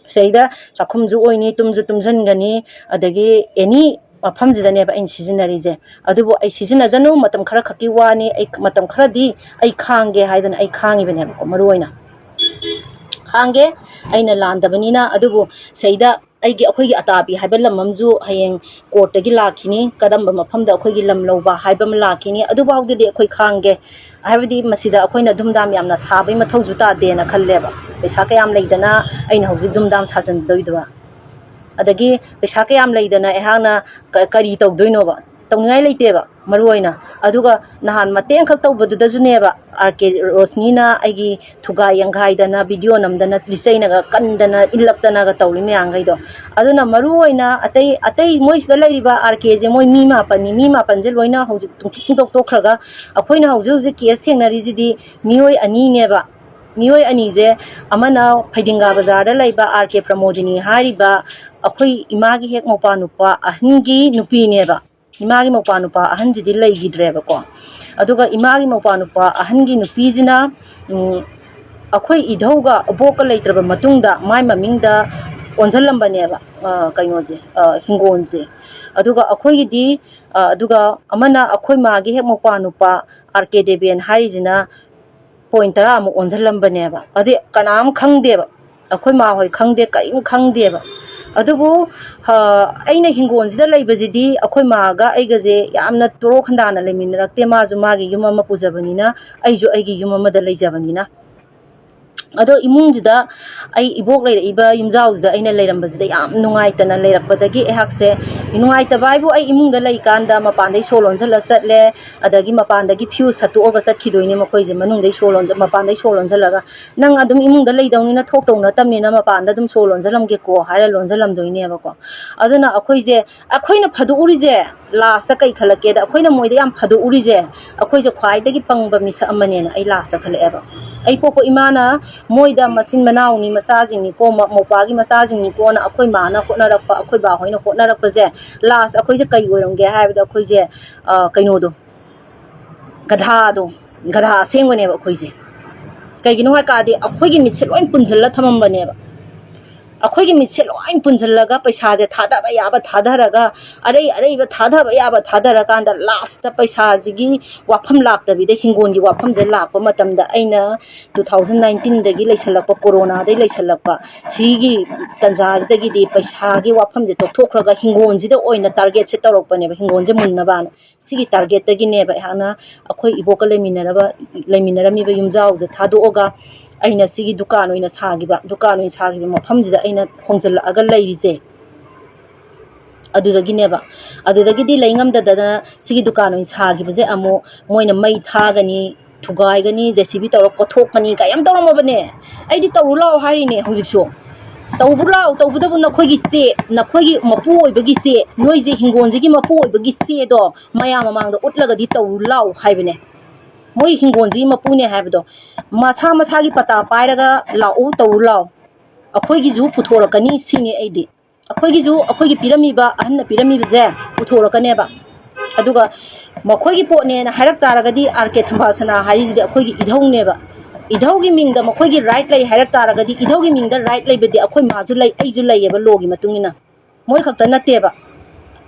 ꯁꯤꯗꯩꯗ ꯆꯥꯛꯈꯨꯝꯁꯨ ꯑꯣꯏꯅꯤ, ꯇꯨꯝꯁꯨ ꯇꯨꯝꯁꯤꯟꯒꯅꯤ, ꯑꯗꯒꯤ ꯑꯦꯅꯤ ꯃꯐꯝꯁꯤꯗꯅꯦꯕ ꯑꯩꯅ ꯁꯤꯖꯤꯟꯅꯔꯤꯁꯦ꯫ ꯑꯗꯨꯕꯨ ꯑꯩ ꯁꯤꯖꯤꯟꯅꯖꯅꯨ, ꯃꯇꯝ ꯈꯔ ꯈꯛꯀꯤ ꯋꯥꯅꯤ, ꯑꯩ ꯃꯇꯝ ꯈꯔꯗꯤ ꯑꯩ ꯈꯥꯡꯒꯦ ꯍꯥꯏꯗꯅ ꯑꯩ ꯈꯥꯡꯉꯤꯕꯅꯦꯕꯀꯣ꯫ ꯃꯔꯨ ꯑꯣꯏꯅ ꯈꯥꯡꯒꯦ, ꯑꯩꯅ ꯂꯥꯟꯗꯕꯅꯤꯅ꯫ ꯑꯗꯨꯕꯨ ꯁꯤꯗ ꯑꯩꯒꯤ, ꯑꯩꯈꯣꯏꯒꯤ ꯑꯇꯥꯕꯤ ꯍꯥꯏꯕ ꯂꯝ ꯑꯃꯁꯨ ꯍꯌꯦꯡ ꯀꯣꯔꯠꯇꯒꯤ ꯂꯥꯛꯈꯤꯅꯤ, ꯀꯔꯝꯕ ꯃꯐꯝꯗ ꯑꯩꯈꯣꯏꯒꯤ ꯂꯝ ꯂꯧꯕ ꯍꯥꯏꯕ ꯑꯃ ꯂꯥꯛꯈꯤꯅꯤ꯫ ꯑꯗꯨꯐꯥꯎꯗꯗꯤ ꯑꯩꯈꯣꯏ ꯈꯥꯡꯒꯦ, ꯍꯥꯏꯕꯗꯤ ꯃꯁꯤꯗ ꯑꯩꯈꯣꯏꯅ ꯙꯨꯝꯙꯥꯝ ꯌꯥꯝꯅ ꯁꯥꯕꯒꯤ ꯃꯊꯧꯁꯨ ꯇꯥꯗꯦꯅ ꯈꯜꯂꯦꯕ꯫ ꯄꯩꯁꯥ ꯀꯌꯥꯝ ꯂꯩꯗꯅ ꯑꯩꯅ ꯍꯧꯖꯤꯛ ꯙꯨꯝꯙꯥꯝ ꯁꯥꯖꯟꯗꯣꯏꯗꯨꯕ? ꯑꯗꯒꯤ ꯄꯩꯁꯥ ꯀꯌꯥꯝ ꯂꯩꯗꯅ ꯑꯩꯍꯥꯛꯅ ꯀ-, ꯀꯔꯤ ꯇꯧꯗꯣꯏꯅꯣꯕ? ꯇꯧꯅꯤꯡꯉꯥꯏ ꯂꯩꯇꯦꯕ, ꯃꯔꯨ ꯑꯣꯏꯅ꯫ ꯑꯗꯨꯒ ꯅꯍꯥꯟ ꯃꯇꯦꯛ ꯑꯃꯈꯛ ꯇꯧꯕꯗꯨꯗꯁꯨꯅꯦꯕ, ꯑꯥꯔ ꯀꯦ ꯔꯣꯁꯅꯤꯅ ꯑꯩꯒꯤ ꯊꯨꯒꯥꯏ ꯌꯥꯡꯈꯥꯏꯗꯅ, ꯚꯤꯗꯤꯑꯣ ꯅꯝꯗꯅ, ꯂꯤꯆꯩꯅꯒ ꯀꯟꯗꯅ, ꯏꯜꯂꯛꯇꯅꯒ ꯇꯧꯔꯤ ꯃꯌꯥꯝꯈꯩꯗꯣ꯫ ꯑꯗꯨꯅ ꯃꯔꯨ ꯑꯣꯏꯅ ꯑꯇꯩ, ꯑꯇꯩ ꯃꯣꯏꯁꯤꯗ ꯂꯩꯔꯤꯕ ꯑꯥꯔ ꯀꯦꯁꯦ, ꯃꯣꯏ ꯃꯤ ꯃꯥꯄꯟꯅꯤ, ꯃꯤ ꯃꯥꯄꯟꯁꯦ ꯂꯣꯏꯅ ꯍꯧꯖꯤꯛ ꯇꯨꯡꯊꯣꯛ ꯇꯣꯛꯈ꯭ꯔꯒ, ꯑꯩꯈꯣꯏꯅ ꯍꯧꯖꯤꯛ ꯍꯧꯖꯤꯛ ꯀꯦꯁ ꯊꯦꯡꯅꯔꯤꯁꯤꯗꯤ ꯃꯤꯑꯣꯏ ꯑꯅꯤꯅꯦꯕ꯫ ꯃꯤꯑꯣꯏ ꯑꯅꯤꯁꯦ, ꯑꯃꯅ ꯐꯩꯗꯤꯡꯒꯥ ꯕꯖꯥꯔꯗ ꯂꯩꯕ ꯑꯥꯔ ꯀꯦ ꯄ꯭ꯔꯃꯣꯗꯤꯅꯤ ꯍꯥꯏꯔꯤꯕ ꯑꯩꯈꯣꯏ ꯏꯃꯥꯒꯤ ꯍꯦꯛ ꯃꯧꯄꯥ ꯅꯨꯄꯥ ꯑꯍꯟꯒꯤ ꯅꯨꯄꯤꯅꯦꯕ꯫ ꯏꯃꯥꯒꯤ ꯃꯧꯄꯥ ꯅꯨꯄꯥ ꯑꯍꯟꯁꯤꯗꯤ ꯂꯩꯈꯤꯗ꯭ꯔꯦꯕꯀꯣ꯫ ꯑꯗꯨꯒ ꯏꯃꯥꯒꯤ ꯃꯧꯄꯥ ꯅꯨꯄꯥ ꯑꯍꯟꯒꯤ ꯅꯨꯄꯤꯁꯤꯅ, ꯎꯝ, ꯑꯩꯈꯣꯏ ꯏꯙꯧꯒ ꯏꯕꯣꯛꯀ ꯂꯩꯇ꯭ꯔꯕ ꯃꯇꯨꯡꯗ ꯃꯥꯏ ꯃꯃꯤꯡꯗ ꯑꯣꯟꯁꯤꯜꯂꯝꯕꯅꯦꯕ, ꯑ, ꯀꯩꯅꯣꯁꯦ, ꯑ, ꯍꯤꯡꯒꯣꯜꯁꯦ꯫ ꯑꯗꯨꯒ ꯑꯩꯈꯣꯏꯒꯤꯗꯤ, ꯑ, ꯑꯗꯨꯒ ꯑꯃꯅ ꯑꯩꯈꯣꯏ ꯃꯥꯒꯤ ꯍꯦꯛ ꯃꯧꯄꯥ ꯅꯨꯄꯥ ꯑꯥꯔ ꯀꯦ ꯗꯦꯕꯦꯟ ꯍꯥꯏꯔꯤꯁꯤꯅ ꯄꯣꯏꯟ ꯇꯔꯥꯃꯨꯛ ꯑꯣꯟꯁꯤꯜꯂꯝꯕꯅꯦꯕ꯫ ꯑꯗꯨꯗꯤ ꯀꯅꯥꯝ ꯈꯪꯗꯦꯕ, ꯑꯩꯈꯣꯏ ꯃꯥ ꯍꯣꯏ ꯈꯪꯗꯦ, ꯀꯔꯤꯝ ꯈꯪꯗꯦꯕ꯫ ꯑꯗꯨꯕꯨ, ꯑ, ꯑꯩꯅ ꯍꯤꯡꯒꯣꯜꯁꯤꯗ ꯂꯩꯕꯁꯤꯗꯤ ꯑꯩꯈꯣꯏ ꯃꯥꯒ ꯑꯩꯒꯁꯦ ꯌꯥꯝꯅ ꯇꯣꯔꯣ ꯈꯟꯗꯥꯅ ꯂꯩꯃꯤꯟꯅꯔꯛꯇꯦ꯫ ꯃꯥꯁꯨ ꯃꯥꯒꯤ ꯌꯨꯝ ꯑꯃ ꯄꯨꯖꯕꯅꯤꯅ, ꯑꯩꯁꯨ ꯑꯩꯒꯤ ꯌꯨꯝ ꯑꯃꯗ ꯂꯩꯖꯕꯅꯤꯅ꯫ ꯑꯗꯣ ꯏꯃꯨꯡꯁꯤꯗ ꯑꯩ ꯏꯕꯣꯛ ꯂꯩꯔꯛꯏꯕ ꯌꯨꯝꯖꯥꯎꯁꯤꯗ ꯑꯩꯅ ꯂꯩꯔꯝꯕꯁꯤꯗ ꯌꯥꯝ ꯅꯨꯡꯉꯥꯏꯇꯅ ꯂꯩꯔꯛꯄꯗꯒꯤ ꯑꯩꯍꯥꯛꯁꯦ, ꯅꯨꯡꯉꯥꯏꯇꯕ ꯍꯥꯏꯕꯨ ꯑꯩ ꯏꯃꯨꯡꯗ ꯂꯩꯀꯥꯟꯗ ꯃꯄꯥꯟꯗꯩ ꯁꯣ ꯂꯣꯟꯁꯤꯜꯂ ꯆꯠꯂꯦ, ꯑꯗꯒꯤ ꯃꯄꯥꯟꯗꯒꯤ ꯐ꯭ꯌꯨꯁ ꯁꯠꯇꯣꯛꯑꯒ ꯆꯠꯈꯤꯗꯣꯏꯅꯦ ꯃꯈꯣꯏꯁꯦ, ꯃꯅꯨꯡꯗꯩ ꯁꯣ ꯂꯣꯟ-, ꯃꯄꯥꯟꯗꯩ ꯁꯣ ꯂꯣꯟꯁꯤꯜꯂꯒ, "ꯅꯪ ꯑꯗꯨꯝ ꯏꯃꯨꯡꯗ ꯂꯩꯗꯧꯅꯤꯅ ꯊꯣꯛꯇꯧ ꯅꯠꯇꯕꯅꯤꯅ ꯃꯄꯥꯟꯗ ꯑꯗꯨꯝ ꯁꯣ ꯂꯣꯟꯁꯤꯜꯂꯝꯒꯦꯀꯣ" ꯍꯥꯏꯔ ꯂꯣꯟꯁꯤꯜꯂꯝꯗꯣꯏꯅꯦꯕꯀꯣ꯫ ꯑꯗꯨꯅ ꯑꯩꯈꯣꯏꯁꯦ, ꯑꯩꯈꯣꯏꯅ ꯐꯥꯗꯣꯛꯎꯔꯤꯁꯦ, ꯂꯥꯁꯇ ꯀꯩ ꯈꯜꯂꯛꯀꯦꯗ, ꯑꯩꯈꯣꯏꯅ ꯃꯣꯏꯗ ꯌꯥꯝ ꯐꯥꯗꯣꯛꯎꯔꯤꯁꯦ, ꯑꯩꯈꯣꯏꯁꯦ ꯈ꯭ꯋꯥꯏꯗꯒꯤ ꯄꯪꯕ ꯃꯤꯁꯛ ꯑꯃꯅꯦꯅ ꯑꯩ ꯂꯥꯁꯇ ꯈꯜꯂꯛꯑꯦꯕ꯫ ꯑꯩ ꯄꯣꯛꯄ ꯏꯃꯥꯅ ꯃꯣꯏꯗ ꯃꯆꯤꯟ ꯃꯅꯥꯎꯅꯤ, ꯃꯆꯥꯁꯤꯡꯅꯤꯀꯣ, ꯃ-, ꯃꯧꯄꯥꯒꯤ ꯃꯆꯥꯁꯤꯡꯅꯤꯀꯣꯅ ꯑꯩꯈꯣꯏ ꯃꯥꯅ ꯍꯣꯠꯅꯔꯛꯄ, ꯑꯩꯈꯣꯏ ꯕꯥ ꯍꯣꯏꯅ ꯍꯣꯠꯅꯔꯛꯄꯁꯦ, ꯂꯥꯁ ꯑꯩꯈꯣꯏꯁꯦ ꯀꯩ ꯑꯣꯏꯔꯝꯒꯦ ꯍꯥꯏꯕꯗ, ꯑꯩꯈꯣꯏꯁꯦ, ꯑ, ꯀꯩꯅꯣꯗꯣ, ꯒꯙꯥꯗꯣ, ꯒꯙꯥ ꯑꯁꯦꯡꯕꯅꯦꯕ ꯑꯩꯈꯣꯏꯁꯦ꯫ ꯀꯩꯒꯤꯅꯣ ꯍꯥꯏ ꯇꯥꯔꯗꯤ, ꯑꯩꯈꯣꯏꯒꯤ ꯃꯤꯠꯁꯦ ꯂꯣꯏ ꯄꯨꯟꯁꯤꯜꯂ ꯊꯝꯃꯝꯕꯅꯦꯕ꯫ ꯑꯩꯈꯣꯏꯒꯤ ꯃꯤꯠꯁꯦ ꯂꯣꯏ ꯄꯨꯟꯁꯤꯜꯂꯒ ꯄꯩꯁꯥꯁꯦ ꯊꯥꯗꯕ ꯌꯥꯕ ꯊꯥꯗꯔꯒ, ꯑꯔꯩ ꯑꯔꯩꯕ ꯊꯥꯗꯕ ꯌꯥꯕ ꯊꯥꯗꯔꯀꯥꯟꯗ, ꯂꯥꯁꯇ ꯄꯩꯁꯥꯁꯤꯒꯤ ꯋꯥꯐꯝ ꯂꯥꯛꯇꯕꯤꯗ ꯍꯤꯡꯒꯣꯜꯒꯤ ꯋꯥꯐꯝꯁꯦ ꯂꯥꯛꯄ ꯃꯇꯝꯗ, ꯑꯩꯅ ꯇꯨ ꯊꯥꯎꯖꯟ ꯅꯥꯏꯟꯇꯤꯟꯗꯒꯤ ꯂꯩꯁꯜꯂꯛꯄ, ꯀꯣꯔꯣꯅꯥꯗꯒꯤ ꯂꯩꯁꯜꯂꯛꯄ ꯁꯤꯒꯤ ꯇꯟꯖꯥꯁꯤꯗꯒꯤꯗꯤ ꯄꯩꯁꯥꯒꯤ ꯋꯥꯐꯝꯁꯦ ꯇꯣꯛꯊꯣꯛꯈ꯭ꯔꯒ ꯍꯤꯡꯒꯣꯜꯁꯤꯗ ꯑꯣꯏꯅ ꯇꯥꯔꯒꯦꯠꯁꯦ ꯇꯧꯔꯛꯄꯅꯦꯕ, ꯍꯤꯡꯒꯣꯜꯁꯦ ꯃꯨꯟꯅꯕꯅ꯫ ꯁꯤꯒꯤ ꯇꯥꯔꯒꯦꯠꯇꯒꯤꯅꯦꯕ ꯑꯩꯍꯥꯛꯅ ꯑꯩꯈꯣꯏ ꯏꯕꯣꯛꯀ ꯂꯩꯃꯤꯟꯅꯔꯕ, ꯂꯩꯃꯤꯟꯅꯔꯝꯃꯤꯕ ꯌꯨꯝꯖꯥꯎꯁꯦ ꯊꯥꯗꯣꯛꯑꯒ ꯑꯩꯅ ꯁꯤꯒꯤ ꯗꯨꯀꯥꯟ ꯑꯣꯏꯅ ꯁꯥꯈꯤꯕ, ꯗꯨꯀꯥꯟ ꯑꯣꯏꯅ ꯁꯥꯈꯤꯕ ꯃꯐꯝꯁꯤꯗ ꯑꯩꯅ ꯍꯣꯡꯖꯤꯜꯂꯛꯑꯒ ꯂꯩꯔꯤꯁꯦ꯫ ꯑꯗꯨꯗꯒꯤꯅꯦꯕ꯫ ꯑꯗꯨꯗꯒꯤꯗꯤ ꯂꯩ ꯉꯝꯗꯗꯅ ꯁꯤꯒꯤ ꯗꯨꯀꯥꯟ ꯑꯣꯏꯅ ꯁꯥꯈꯤꯕꯁꯦ ꯑꯃꯨꯛ ꯃꯣꯏꯅ ꯃꯩ ꯊꯥꯒꯅꯤ, ꯊꯨꯒꯥꯏꯒꯅꯤ, JCB ꯇꯧꯔ ꯀꯣꯊꯣꯛꯀꯅꯤ ꯀꯥꯏ ꯌꯥꯝ ꯇꯧꯔꯝꯃꯕꯅꯦ꯫ ꯑꯩꯗꯤ ꯇꯧꯔꯨ ꯂꯥꯛꯑꯣ ꯍꯥꯏꯔꯤꯅꯦ ꯍꯧꯖꯤꯛꯁꯨ꯫ ꯇꯧꯕ ꯂꯥꯛꯑꯣ, ꯇꯧꯕꯇꯕꯨ ꯅꯈꯣꯏꯒꯤ ꯆꯦ, ꯅꯈꯣꯏꯒꯤ ꯃꯄꯨ ꯑꯣꯏꯕꯒꯤ ꯆꯦ, ꯅꯣꯏꯁꯦ ꯍꯤꯡꯒꯣꯜꯁꯤꯒꯤ ꯃꯄꯨ ꯑꯣꯏꯕꯒꯤ ꯆꯦꯗꯣ ꯃꯌꯥꯝ ꯃꯃꯥꯡꯗ ꯎꯠꯂꯒꯗꯤ ꯇꯧꯔꯨ ꯂꯥꯛꯑꯣ ꯍꯥꯏꯕꯅꯦ꯫ ꯃꯣꯏ ꯍꯤꯡꯒꯣꯜꯁꯤꯒꯤ ꯃꯄꯨꯅꯦ ꯍꯥꯏꯕꯗꯣ ꯃꯁꯥ ꯃꯁꯥꯒꯤ ꯄꯇꯥ ꯄꯥꯏꯔꯒ ꯂꯥꯛꯎ, ꯇꯧꯔꯨ ꯂꯥꯛꯑꯣ꯫ ꯑꯩꯈꯣꯏꯒꯤꯁꯨ ꯄꯨꯊꯣꯔꯛꯀꯅꯤ ꯁꯤꯅꯤ ꯑꯩꯗꯤ꯫ ꯑꯩꯈꯣꯏꯒꯤꯁꯨ, ꯑꯩꯈꯣꯏꯒꯤ ꯄꯤꯔꯝꯃꯤꯕ, ꯑꯍꯟꯅ ꯄꯤꯔꯝꯃꯤꯕꯁꯦ ꯄꯨꯊꯣꯔꯛꯀꯅꯦꯕ꯫ ꯑꯗꯨꯒ ꯃꯈꯣꯏꯒꯤ ꯄꯣꯠꯅꯦꯅ ꯍꯥꯏꯔꯛ ꯇꯥꯔꯒꯗꯤ, ꯑꯥꯔ ꯀꯦ ꯊꯝꯕꯥꯜ ꯁꯅꯥ ꯍꯥꯏꯔꯤꯁꯤꯗꯤ ꯑꯩꯈꯣꯏꯒꯤ ꯏꯙꯧꯅꯦꯕ꯫ ꯏꯙꯧꯒꯤ ꯃꯤꯡꯗ ꯃꯈꯣꯏꯒꯤ ꯔꯥꯏꯠ ꯂꯩ ꯍꯥꯏꯔꯛ ꯇꯥꯔꯒꯗꯤ, ꯏꯙꯧꯒꯤ ꯃꯤꯡꯗ ꯔꯥꯏꯠ ꯂꯩꯕꯗꯤ ꯑꯩꯈꯣꯏ ꯃꯥꯁꯨ ꯂꯩ, ꯑꯩꯁꯨ ꯂꯩꯌꯦꯕ, ꯂꯣꯒꯤ ꯃꯇꯨꯡ ꯏꯟꯅ꯫ ꯃꯣꯏ ꯈꯛꯇ ꯅꯠꯇꯦꯕ꯫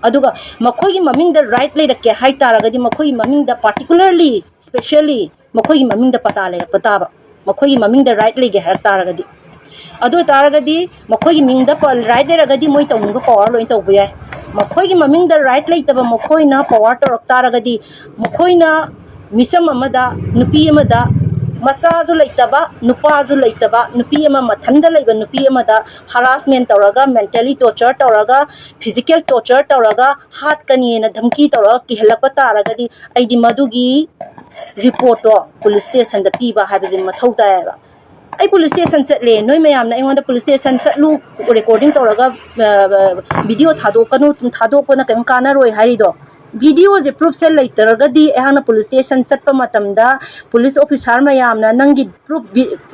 ꯑꯗꯨꯒ ꯃꯈꯣꯏꯒꯤ ꯃꯃꯤꯡꯗ ꯔꯥꯏꯠ ꯂꯩꯔꯛꯀꯦ ꯍꯥꯏ ꯇꯥꯔꯒꯗꯤ, ꯃꯈꯣꯏꯒꯤ ꯃꯃꯤꯡꯗ particularly, specially ꯃꯈꯣꯏꯒꯤ ꯃꯃꯤꯡꯗ ꯄꯇꯥ ꯂꯩꯔꯛꯄ ꯇꯥꯕ, ꯃꯈꯣꯏꯒꯤ ꯃꯃꯤꯡꯗ ꯔꯥꯏꯠ ꯂꯩꯒꯦ ꯍꯥꯏꯔꯛ ꯇꯥꯔꯒꯗꯤ꯫ ꯑꯗꯨ ꯑꯣꯏ ꯇꯥꯔꯒꯗꯤ ꯃꯈꯣꯏꯒꯤ ꯃꯤꯡꯗ ꯄ-, ꯔꯥꯏꯠ ꯂꯩꯔꯒꯗꯤ ꯃꯣꯏ ꯇꯧꯅꯤꯡꯕ ꯄꯋꯥꯔ ꯂꯣꯏ ꯇꯧꯕ ꯌꯥꯏ꯫ ꯃꯈꯣꯏꯒꯤ ꯃꯃꯤꯡꯗ ꯔꯥꯏꯠ ꯂꯩꯇꯕ ꯃꯈꯣꯏꯅ ꯄꯋꯥꯔ ꯇꯧꯔꯛ ꯇꯥꯔꯒꯗꯤ, ꯃꯈꯣꯏꯅ ꯃꯤꯆꯝ ꯑꯃꯗ, ꯅꯨꯄꯤ ꯑꯃꯗ, ꯃꯆꯥꯁꯨ ꯂꯩꯇꯕ, ꯅꯨꯄꯥꯁꯨ ꯂꯩꯇꯕ, ꯅꯨꯄꯤ ꯑꯃ ꯃꯊꯟꯇ ꯂꯩꯕ ꯅꯨꯄꯤ ꯑꯃꯗ harassment ꯇꯧꯔꯒ, mentally torture ꯇꯧꯔꯒ, physical torture ꯇꯧꯔꯒ, ꯍꯥꯠꯀꯅꯤꯅ ꯙꯝꯀꯤ ꯇꯧꯔꯒ ꯀꯤꯍꯜꯂꯛꯄ ꯇꯥꯔꯒꯗꯤ, ꯑꯩꯗꯤ ꯃꯗꯨꯒꯤ reportꯇꯣ police stationꯗ ꯄꯤꯕ ꯍꯥꯏꯕꯁꯦ ꯃꯊꯧ ꯇꯥꯏꯌꯦꯕ꯫ ꯑꯩ police station ꯆꯠꯂꯦ, ꯅꯣꯏ ꯃꯌꯥꯝꯅ ꯑꯩꯉꯣꯟꯗ police station ꯆꯠꯂꯨ, recording ꯇꯧꯔꯒ video ꯊꯥꯗꯣꯛꯀꯅꯨ, ꯊꯥꯗꯣꯛꯄꯅ ꯀꯔꯤꯝ ꯀꯥꯟꯅꯔꯣꯏ ꯍꯥꯏꯔꯤꯗꯣ꯫ Videoꯁꯦ, proofꯁꯦ ꯂꯩꯇ꯭ꯔꯒꯗꯤ ꯑꯩꯍꯥꯛꯅ police station ꯆꯠꯄ ꯃꯇꯝꯗ police officer ꯃꯌꯥꯝꯅ ꯅꯪꯒꯤ proof,